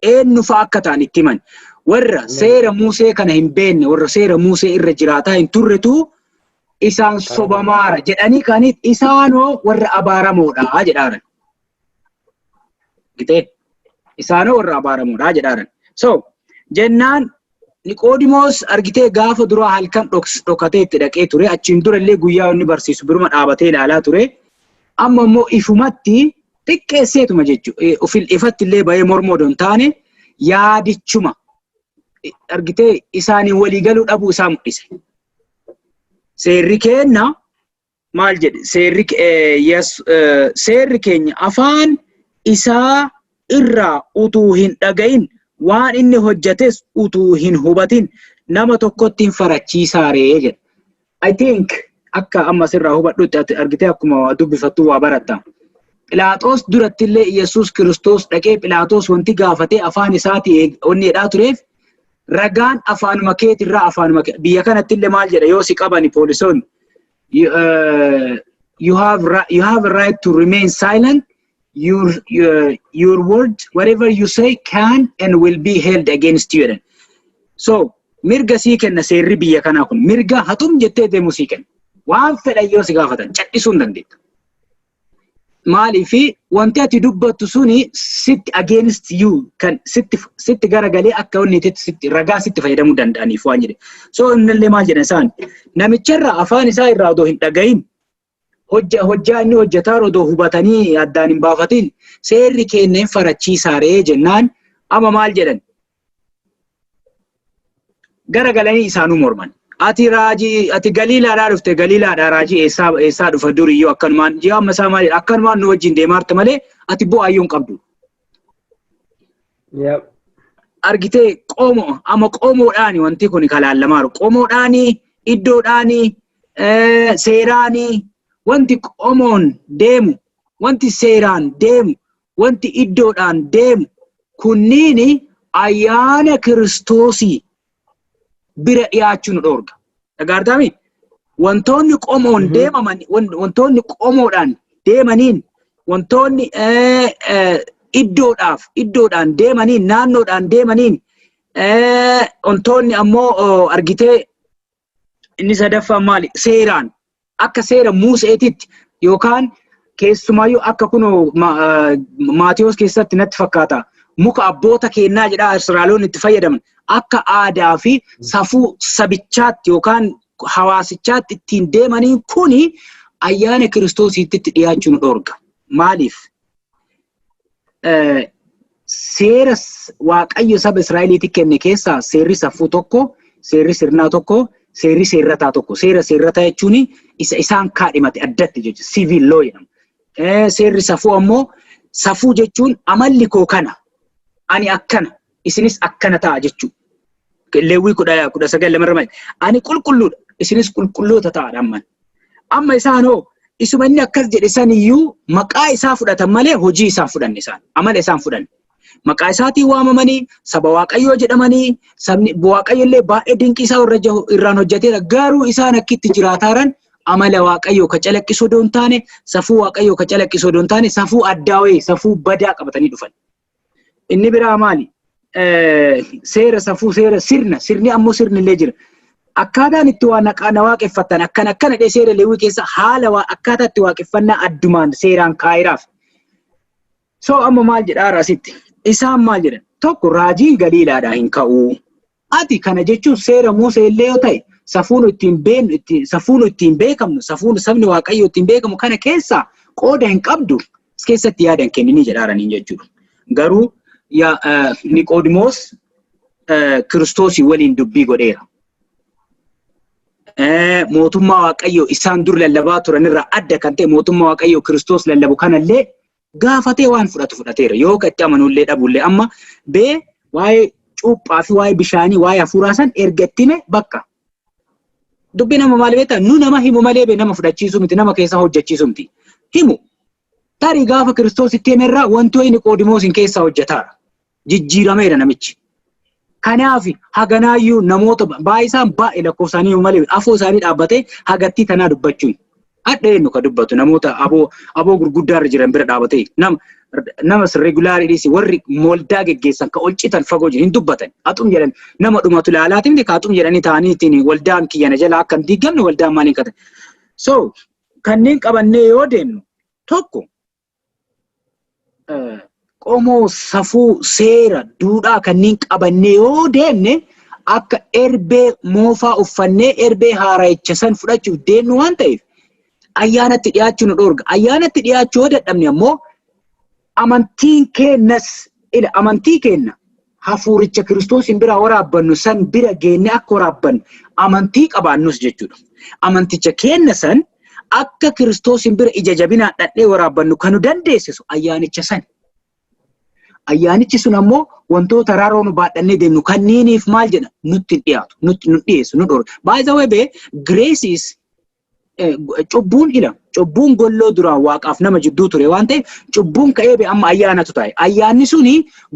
eenyu fa'a akka ta'an itti himan. Warra seera Musee kana hin beekne, warra seera Musee irra jiraataa hin turretu isaan sobamaara jedhanii ka'anii, isaanoo warra abaaramoodha jedhaaran. Gitee isaanoo warra abaaramoodha jedhaaran. So jennaan Niqoodimoos argitee gaafa duraa halkan dhokatee itti dhaqee ture. Achiin dura illee guyyaa inni barsiisu biruma dhaabatee ilaalaa ture. Amma immoo ifumatti xiqqeesseetuma jechuudha. Ifatti illee bahee mormoo odoo hin taane, yaadichuma argitee isaanii walii galuu dhabuu isaa mul'ise. Seerri keenna maal jedhe? Seerri keenya afaan isaa irraa utuu hin dhaga'in Waan inni hojjetes utuu hin hubatin nama tokkotti hin farachiisaa ree jedha. I think akka amma asirraa hubadhutti, ati argitee akkuma dubbifattuu waa baratta. Philaaxoos durattillee Yesuus Kiristoos dhaqee Philaaxoos wanti gaafatee afaan isaatii onni jedhaa tureef, ragaan afaanuma keetirraa, afaanuma biyya kanattillee maal jedha yoo si qabani poolisoonni? You have a right to remain silent. Your word, whatever you say, can and will be held against you jedhan. So mirga sii kenna seerri biyya kanaa kun, mirga haxum jettee deemu sii kenna. Waan fedhan yoo si gaafatan cal'isuu hin dandeettu. Maaliifi wanti ati dubbattu suni sitti against you kan sitti garagalee akka wanni itti sitti ragaa sitti fayyadamuu danda'aniif waan jedhe. So innillee maal jedhan isaan? Namicharraa afaan isaa irraa odoo hin dhagahin, hojjaa inni hojjetaa odoo hubatanii addaan hin baafatin, seerri kenneen farachiisaa ree jennaan, amma maal jedhan? Garagalanii isaanuu morman. Ati raajii, ati Galiilaadhaa dhufte, Galiilaadhaa raajii eessaa eessaa dhufa duriyyuu? Akkanumaan ji'a amma isaa maal jedha? Akkanumaan nu wajjin deemaarta malee ati bu'aayyuu hin qabdu. Argitee, qomoo amma qomoodhaani wanti kun kalaallamaaru, qomoodhaani, iddoodhaani, seeraani. Wanti qomoon deemu, wanti seeraan deemu, wanti iddoodhaan deemu kunniini ayyaana Kiristoosii bira dhiyaachuu nu dhoorga. Dhagaartaami? Wantoonni qomoon deemaman, wantoonni qomoodhaan deemaniin, wantoonni iddoodhaaf iddoodhaan deemaniin, naannoodhaan deemaniin, wantoonni ammoo argitee inni sadaffaan maali? Seeraan, akka seera Muuseetitti yookaan keessumaayyuu akka kunoo Maatiyos keessatti natti fakkaata. Muka abboota kennaa jedhaa Israa'eloonni itti fayyadaman, akka aadaa fi safuu sabichaatti yookaan hawaasichaatti ittiin deemaniin kuni ayyaana Kiristoosiitti dhiyaachuu nu dhoorga. Maaliif? Seera Waaqayyo saba Israa'eliitti kenne keessaa seerri safuu tokko, seerri sirnaa tokko, seerri seerrataa tokko. Seera seerrataa jechuun isa isaan kaadhimate addatti jechuudha. Civil law jedhama. Seerri safuu ammoo, safuu jechuun amalli koo kana, ani akkana, isinis akkana ta'a jechuudha. Leewwii 19 lamarra malee. Ani qulqulluudha, isinis qulqulloota ta'aadha amman. Amma isaan hoo isuma inni akkas jedhe saniyyuu maqaa isaa fudhatan malee hojii isaan fudhanne isaan. Amala isaan fudhanne. Maqaa isaatiin waamamanii, saba Waaqayyoo jedhamanii, sabni Waaqayyo illee baay'ee dinqii isaa irraan hojjeteera. Garuu isaan akkitti jiraataaran amala Waaqayyoo ka calaqqisu odoo hin taane, safuu Waaqayyoo ka calaqqisu odoo hin taane, safuu addaa wayii, safuu badaa qabatanii dhufan. Inni biraa maali? Seera safuu, seera sirna, sirni ammoo sirni illee jira. Akkaataan itti waa na waaqeffattan akkana akkana dhee, seera Leewwii keessa haala waa akkaataa itti waaqeffannaa addumaan seeraan kaayiraaf. So amma maal jedhaa asitti? Isaan maal jedhan? Tokko, raajiin Galiilaadhaa hin ka'uu. Ati kana jechuun seera Musee illee yoo ta'e, safuun ittiin beeknu, safuun ittiin beekamnu, safuun sabni Waaqayyoo ittiin beekamu kana keessaa qooda hin qabdu, as keessatti yaada hin kenninii jedhaaraniin jechuudha. Garuu Niqoodimoos Kiristoosii waliin dubbii godheera. Mootummaa Waaqayyoo isaan dur lallabaa turanirraa adda kan ta'e mootummaa Waaqayyoo Kiristoos lallabu kanallee gaafatee waan fudhatu fudhateera. Yoo ka itti amanullee dhabullee, amma bee waa'ee cuuphaa fi waa'ee bishaanii, waa'ee hafuuraa san erga itti hime bakka. Dubbii nama maal beektaa? Nu nama himu malee bee nama fudhachiisuu miti, nama keessaa hojjechiisuu miti. Himu. Tarii gaafa Kiristoos itti himerraa wanti wayii Niqoodimoosiin keessaa hojjetaara. Jijjiirameera namichi. Kanaaf haganaayyuu namoota baay'isaan baay'ee lakkoofsaanii malee afoo isaanii dhaabbatee hagattii tanaa dubbachuun. Hadha eenyu ka dubbatu? Namoota aboo gurguddaa irra jiran bira dhaabatee, nama regular dhiisi, warri waldaa geggeessan ka ol citan fagoo jiran hin dubbatan. Haxum jedhan, nama dhumatu ilaalaatiin ka haxum jedhanii ta'anii ittiin waldaan kiyyana jala akka hin diigamne waldaan maaliin katan. So kanneen qabannee yoo deemnu, tokko, qomoo, safuu, seera, duudhaa kanneen qabannee yoo deemne, akka erbee moofaa uffannee erbee haara'icha san fudhachuuf deemnu waan ta'eef ayyaanatti dhiyaachuu nu dhoorga. Ayyaanatti dhiyaachuu yoo dadhabne ammoo amantiin keennas ila amantii keenna hafuuricha Kiristoosiin bira waraabbannu san bira geenne akka waraabbannu amantii qabaannus jechuudha. Amanticha keenna san akka Kiristoosiin bira ija jabinaan dhadhee waraabbannu kan nu dandeessisu ayyaanicha san. Ayyaanichi sun ammoo wantoota raroo nu baadhannee deemnu kanneeniif maal jedha, nutti hin dhiyaatu, nutti nu dhiyeessu, nu dhorka. By the way, be grace is cubbuun ila cubbuun golloo duraan Waaqaaf nama jidduu ture waan ta'eef, cubbuun ka'ee be amma ayyaanatu taa'e. Ayyaanni suni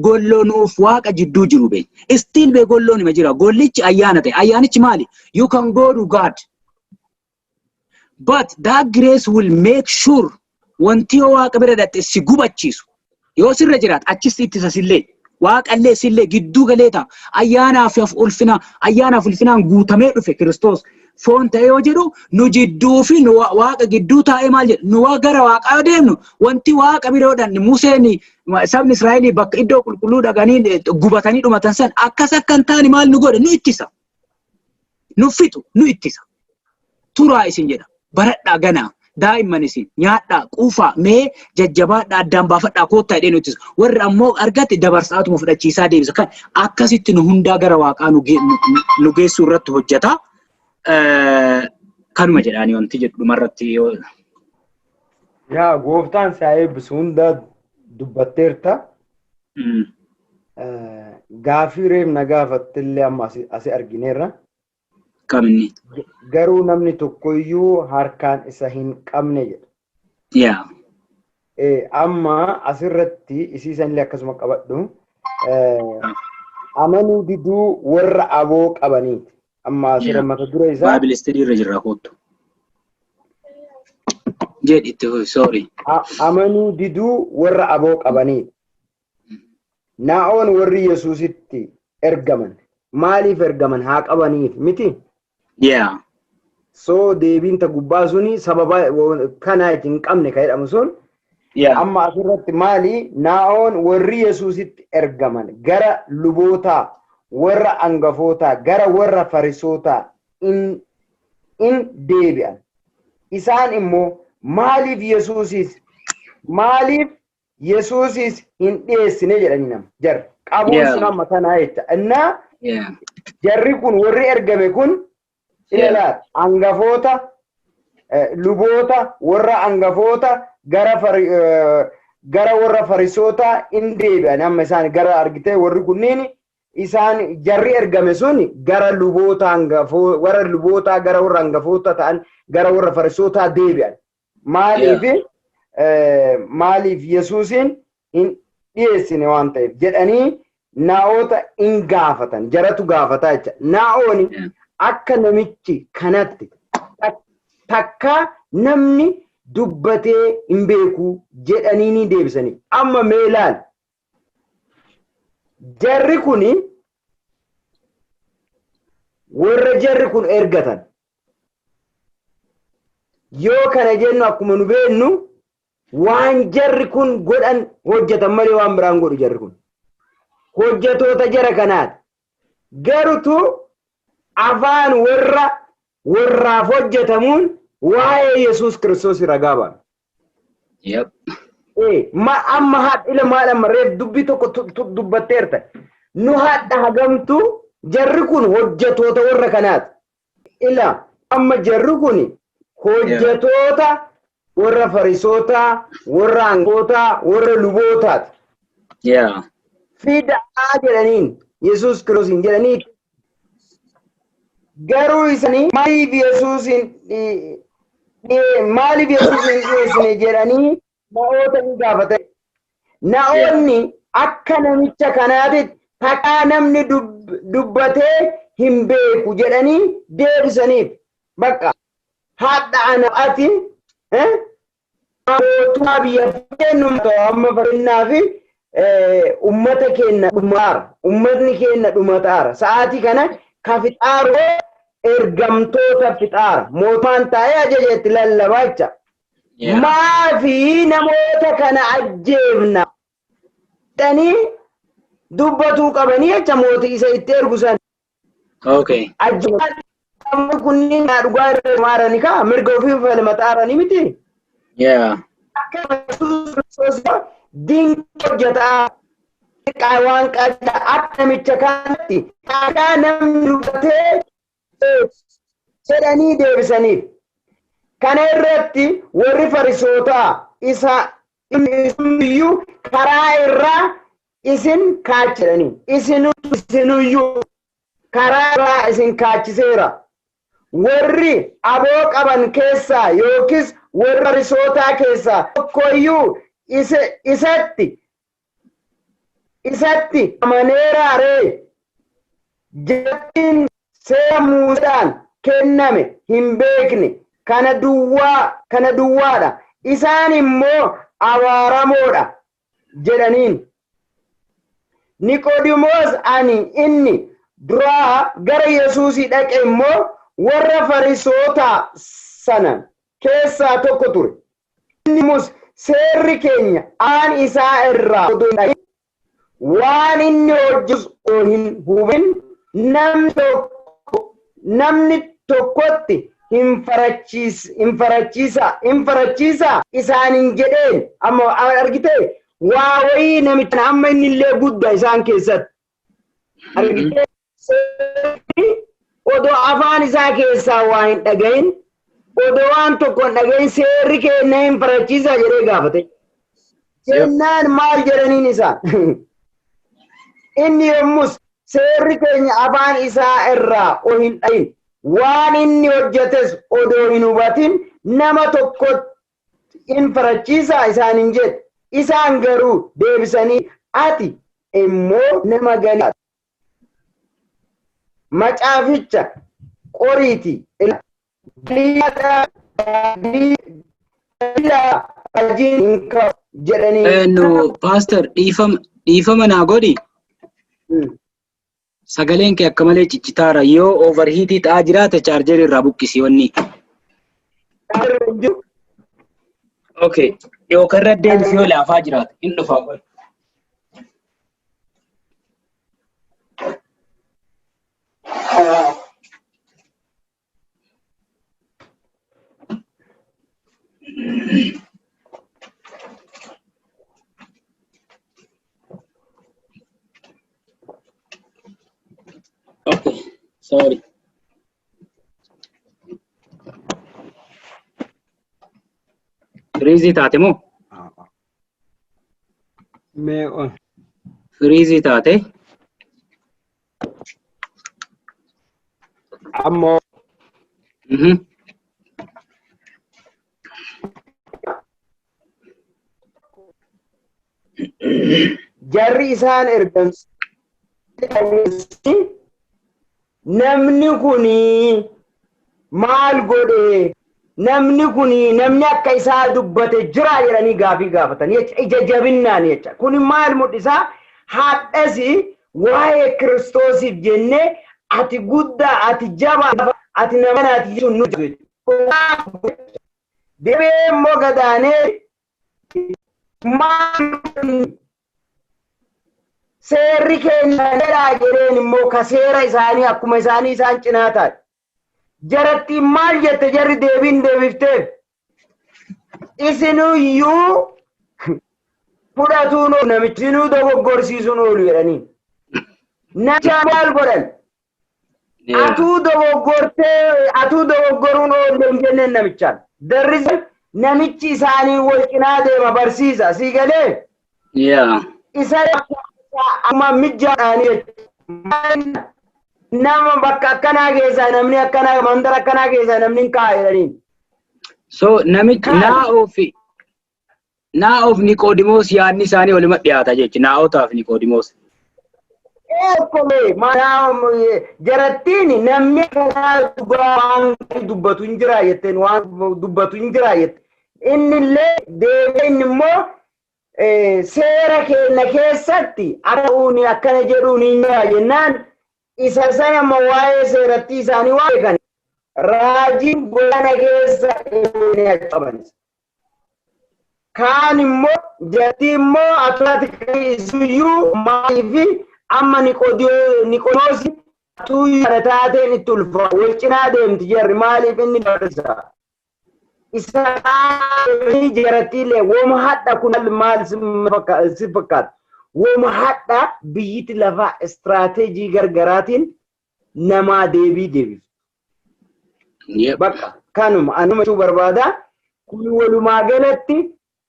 golloo nuuf Waaqa jidduu jiru be. Still be golloon hima jira. Gollichi ayyaana ta'e. Ayyaanichi maali? You can go to God. But that grace will make sure wanti yoo Waaqa bira dhaqxe si gubachiisu yoo sirra jiraat, achis ittisa sillee, Waaqallee sillee gidduu galee ta'a. Ayyaanaaf ulfina, ayyaanaaf ulfinaan guutamee dhufe Kiristoos foon ta'e yoo jedhu, nu jidduu fi nu Waaqa gidduu taa'ee maal jedhu, nu gara Waaqaa yoo deemnu, wanti Waaqa bira yoo dhanne, Museen sabni Israa'elii bakka iddoo qulqulluu dhaqanii gubatanii dhumatan san akkas akka hin taane maal nu godhe? Nu ittisa. Nu fixu, nu ittisa. Turaa isin jedha. Baradhaa, ganaa. Daa'imman isin nyaadhaa, quufaa, mee jajjabaadhaa, addaan baafadhaa, koottaa jedhee nu ittisa. Warri ammoo argate dabarsaatuma fudhachiisaa deebisa. Kan akkasitti nu hundaa gara Waaqaa nu geessuu irratti hojjeta. Kanuma jedhaanii wanti jedhu dhumarratti yoo. Yaa Gooftaan si haa eebbisu, hunda dubbatteerta. Gaafii reef na gaafattillee amma asi argineerra. Kaminni? Garuu namni tokkoyyuu harkaan isa hin qabne jedha. Yaa. Amma asirratti isiisanillee akkasuma qabadhu. Amanuu diduu warra aboo qabaniiti. Amma asirra mata dure isaa. Bible study irra jirra, kottu. Jedhi, itti fufi, sorry. Amanuu diduu warra aboo qabaniiti. Naa'oon warri Yesuusitti ergaman maaliif ergaman? Haa qabaniif miti? Yaa. So deebiin ta gubbaa suni sababa kana hin qabne kan jedhamu sun amma asirratti maali? Naa'oon warri Yesuusitti ergaman gara lubootaa warra angafootaa, gara warra Farisootaa in deebi'an. Isaan immoo maaliif Yesuusis hin dhiyeessine jedhanii nama jarri. Qabuun sun amma kanaa jecha. Innaa jarri kun, warri ergame kun, ilaalaat, hangafoota, luboota warra hangafoota gara warra Farisootaa in deebi'an. Amma isaan gara argitee warri kunniin isaan jarri ergame sun gara luboota hangafoo, warra lubootaa, gara warra hangafoota ta'an, gara warra Farisootaa deebi'an. Maaliif? Maaliif Yesuusin hin dhiyeessine waan ta'eef jedhanii naa'ota in gaafatan, jaratu gaafataa jecha. Naa'ooni akka namichi kanatti takka namni dubbatee hin beeku jedhanii ni deebisanii. Amma mee ilaali. Jarri kuni warra jarri kun ergatan. Yoo kana jennu, akkuma nu beennu, waan jarri kun godhan hojjetan malee waan biraan godhu jarri kun. Hojjetoota jara kanaati. Garutu afaan warra warraaf hojjetamuun waa'ee Yesuus Kiristoos ragaa baana. Ma amma haadha maal, amma reef dubbii tokko dubbatteerta. Nu haadha hagamtu jarri kun hojjetoota warra kanaati. Ila amma jarri kun hojjetoota warra Farisootaa, warra angootaa, warra lubootaati. Fidaa jedhaniin Yesuus Kiristoos jedhanii, garuu isanii maaliif Yesuus hin dhiyeessine jedhanii na'oota ni gaafatan. Na'oonni akka namicha kanaatitti takkaa namni dubbatee hin beeku jedhanii deebisaniif. Bakka haadha ana ati mootummaa biyya kennu amma fakkeenyaa fi ummata keenya dhumaara. Ummatni keenya dhumataara. Sa'aatii kana ka fixaaru ergamtoota fixaara. Mootummaan taa'ee ajaja itti lallabaa jecha. Maafi namoota kana ajjeefna jedhanii dubbatuu qabanii jecha, mootii isa itti ergu san. Ajjeefna kunniin dhugaa irra maaranii kaa mirga ofii falmataaranii miti. Akka Yesuus Kiristoos dinqii hojjetaa waan qajeelaa akka namicha kanatti akka namni dubbatee jedhanii deebisaniif. Kana irratti warri Farisootaa isa iyyuu karaa irraa Isin kaachiranii isinuyyuu karaa irraa isin kaachiseera. Warri aboo qaban keessaa yookiis warra risootaa keessaa tokkoyyuu isatti amaneeraa ree? Jettiin seera Muusaan kenname hin beekne kana duwwaadha. Isaan immoo abaaramoodha jedhaniin. Niqoodimoos ani inni duraa gara Yesuusii dhaqe immoo warra Farisootaa sana keessaa tokko ture. Innis seerri keenya aan isaa irraa odoo hin dhaga'in waan inni hojjetus odoo hin hubatin namni tokkotti hin farachiisa isaaniin jedheen. Amma argitee waa wayii namicha amma inni illee guddaa isaan keessatti. Argitee odoo afaan isaa keessaa waa hin dhagahin, odoo waan tokko hin dhagahin seerri keenya hin farachiisa jedhee gaafate. Jennaan maal jedhaniin isaan? Inni yommus seerri keenya afaan isaa irraa odoo hin dhagahin waan inni hojjetes odoo hin hubatin nama tokkotti hin farachiisa isaaniin jedhe. Isaan garuu deebisanii ati immoo nama galii macaaficha qoriiti jedhanii. No, Pastor, dhiifama naa godhi. Sagaleen kee akka malee ciccitaara. Yoo overheatii ta'aa jiraate chaarjerii irraa buqqisi wanni. Okay. Yookaan irra deebisi yoo laafaa jiraate hin dhufa. Okay, sorry. Firiizii taate moo? Mee on. Firiizii taate? Ammoo. Jarri isaan ergan namni kuni maal godhe? Namni kuni namni akka isaa dubbate jira jedhanii gaafii gaafatan jecha ija jabinnaan jecha. Kuni maal mul'isaa? Haadhasi waa'ee Kiristoosiif jennee ati guddaa, ati jabaa, ati nama naati jechuun nu jechuudha. Deebi'ee immoo gadaanee maal seerri keenya jedhaa jedheen immoo ka seera isaanii akkuma isaanii isaan cinaa taate. Jaratti maal jette jarri deebiin deebifteef? Isinuyyuu fudhatuun oolu namichi isinuu dogoggorsiisuun oolu jedhanii. Namicha maal godhan? Atuu dogoggortee atuu dogoggoruun oolu hin jenneen namichaan. Darri namichi isaanii wal cinaa deema barsiisa. Sii galee? Isa akkuma mijaadhaanii jechuudha. Nama bakka akkanaa keessaa namni akkanaa mandara akkanaa keessaa namni hin kaa'a jedhaniin. So namichi Naa'oof Niqoodimoos yaadni isaanii waluma dhiyaata jechuudha. Naa'otaaf Niqoodimoos. Jarattiin namni akkanaa dhugaa waan dubbatu hin jira jetteen waan dubbatu hin jira jette. Inni illee deebi'ee inni immoo seera keenya keessatti akkana jedhuun hin jira jennaan isa sana immoo waa'ee seeratti isaanii waan beekan raajiin godaana keessa hin qaban. Kaan immoo jatti immoo atoomaatikalii isuyyuu maaliif amma Niqoodimoos atuu kana taateen itti ulfa wal cinaa deemti jarri maaliif inni barsiisa. Isa jarattiilee wooma hadha kun maal si fakkaata? Wooma hadha biyyiti lafaa istiraateejii gargaraatiin namaa deebii deebiftu. Bakka kanuma anuma jechuu barbaada. Kun walumaa galatti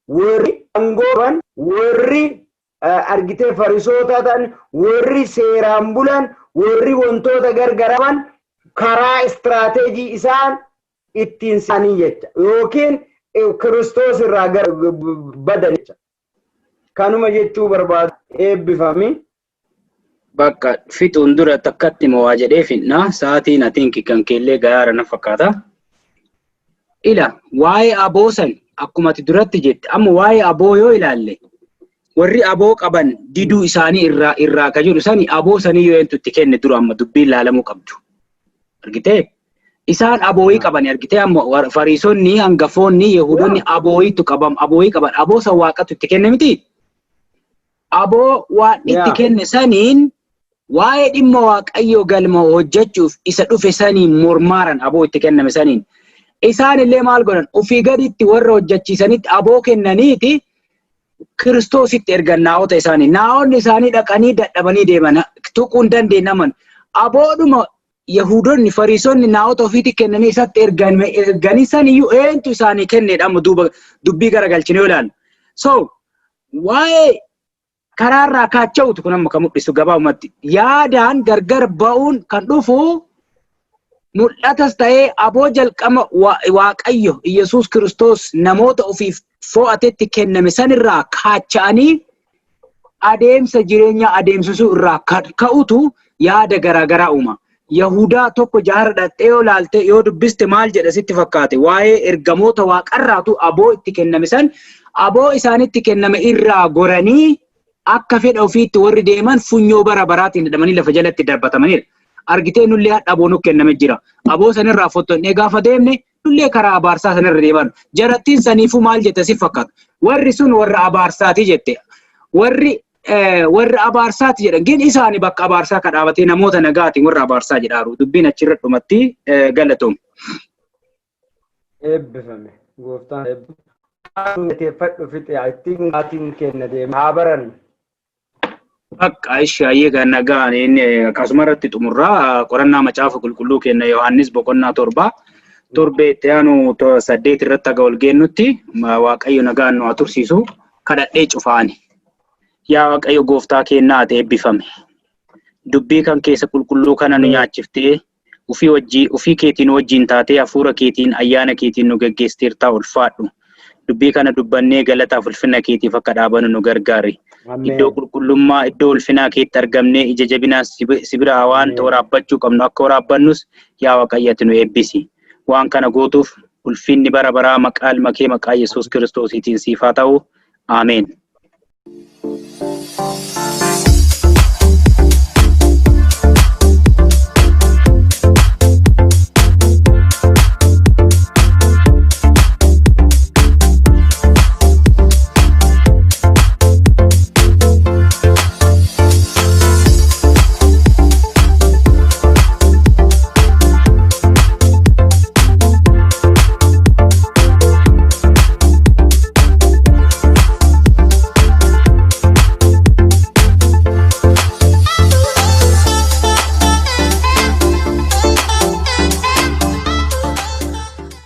warri aangoo qaban warri Argitee, farisoota ta'an, warri seeraan bulan, warri wantoota gargaraman, karaa istiraateejii isaan ittiin isaanii jecha yookiin Kiristoos irraa badan jecha. Kanuma jechuu barbaadu, eebbifami. Bakka fixuun dura takkatti moo waa jedhee finna, sa'aatiin atiin kan keellee gayaara na fakkaata. Ila, waa'ee aboo san akkuma ati duratti jette, amma waa'ee aboo yoo ilaalle, warri aboo qaban diduu isaanii irraa ka jedhu sani, aboo sanii yoo eentu itti kenne dura amma dubbiin ilaalamuu qabdu. Argitee? Isaan abooyii qaban, argitee, amma fariisonni hangafoonni Yehudonni abooyiitu qabam, abooyii qaban, aboo san Waaqatu itti kenne miti. Aboo waan itti kenne saniin waa'ee dhimma Waaqayyoo galma hojjechuuf isa dhufe saniin mormaaran aboo itti kenname saniin. Isaan illee maal godhan? Ofii gaditti warra hojjechiisanitti aboo kennaniiti Kiristoositti ergan naa'ota isaanii. Naa'onni isaanii dhaqanii dadhabanii deeman, tuquu hin dandeenyaman. Aboodhuma Yahudonni Fariisonni naa'ota ofiitti kennanii isatti erganii saniyyuu eentu isaanii kenneedha amma duuba dubbii garagalchine yoo ilaallu. So waa'ee karaarraa kaacha'utu kun amma kan mul'isu gabaabumatti. Yaadaan gargar ba'uun kan dhufu mul'atas ta'ee aboo jalqama Waaqayyo Iyyasuus Kiristoos namoota ofiif fo'atetti kenname sanirraa kaacha'anii adeemsa jireenyaa adeemsisuu irraa ka'utu yaada garaagaraa uuma. Yahudaa tokko jaarra dhaqxee yoo laalte, yoo dubbiste, maal jedha sitti fakkaate? Waa'ee ergamoota Waaqarraatu aboo itti kenname san, aboo isaanitti kenname irraa goranii akka fedha ofiitti warri deeman funyoo bara baraatiin hidhamanii lafa jalatti darbatamaniidha. Argitee, nullee hadha aboo nu kenname jira. Aboo sanirraa fottonnee gaafa deemne nullee karaa abaarsaa sanirra deeman. Jarattiin saniifuu maal jette si fakkaata? Warri sun warra abaarsaati jette. Warri abaarsaati jedhan. Gin isaani bakka abaarsaa ka dhaabatee namoota nagaatiin warra abaarsaa jedhaaru. Dubbiin achirra dhumatti, galatoom. Eebbifame. Gooftaan eebbifame. Fixe ittiin maatiin kenna deema. Haa barannu. Bakka ishaayyee kan nagaan inni akkasuma irratti xumurraa qorannaa Macaafa Qulqulluu kenna Yohaannis boqonnaa 7, torbee itti aanu 8 irratti haga ol geennutti Waaqayyo nagaan nu haa tursiisu, kadhadhee cufaani. Yaa Waaqayyo gooftaa kennaa, ati eebbifame. Dubbii kan keessa qulqulluu kana nu nyaachiftee, ufii wajjii ufii keetiin wajjin taatee, hafuura keetiin, ayyaana keetiin nu geggeessiteertaa, ulfaadhu. Dubbii kana dubbannee galataaf ulfina keetiif akka dhaabannu nu gargaari. Iddoo qulqullummaa, iddoo ulfinaa keetti argamnee ija jabinaan si biraa waan waraabbachuu qabnu akka waraabbannus yaa Waaqayyo ati nu eebbisi. Waan kana gootuuf ulfinni bara baraa maqaa ilma kee, maqaa Yesuus Kiristoosiitiin siif haa ta'u. Ameen.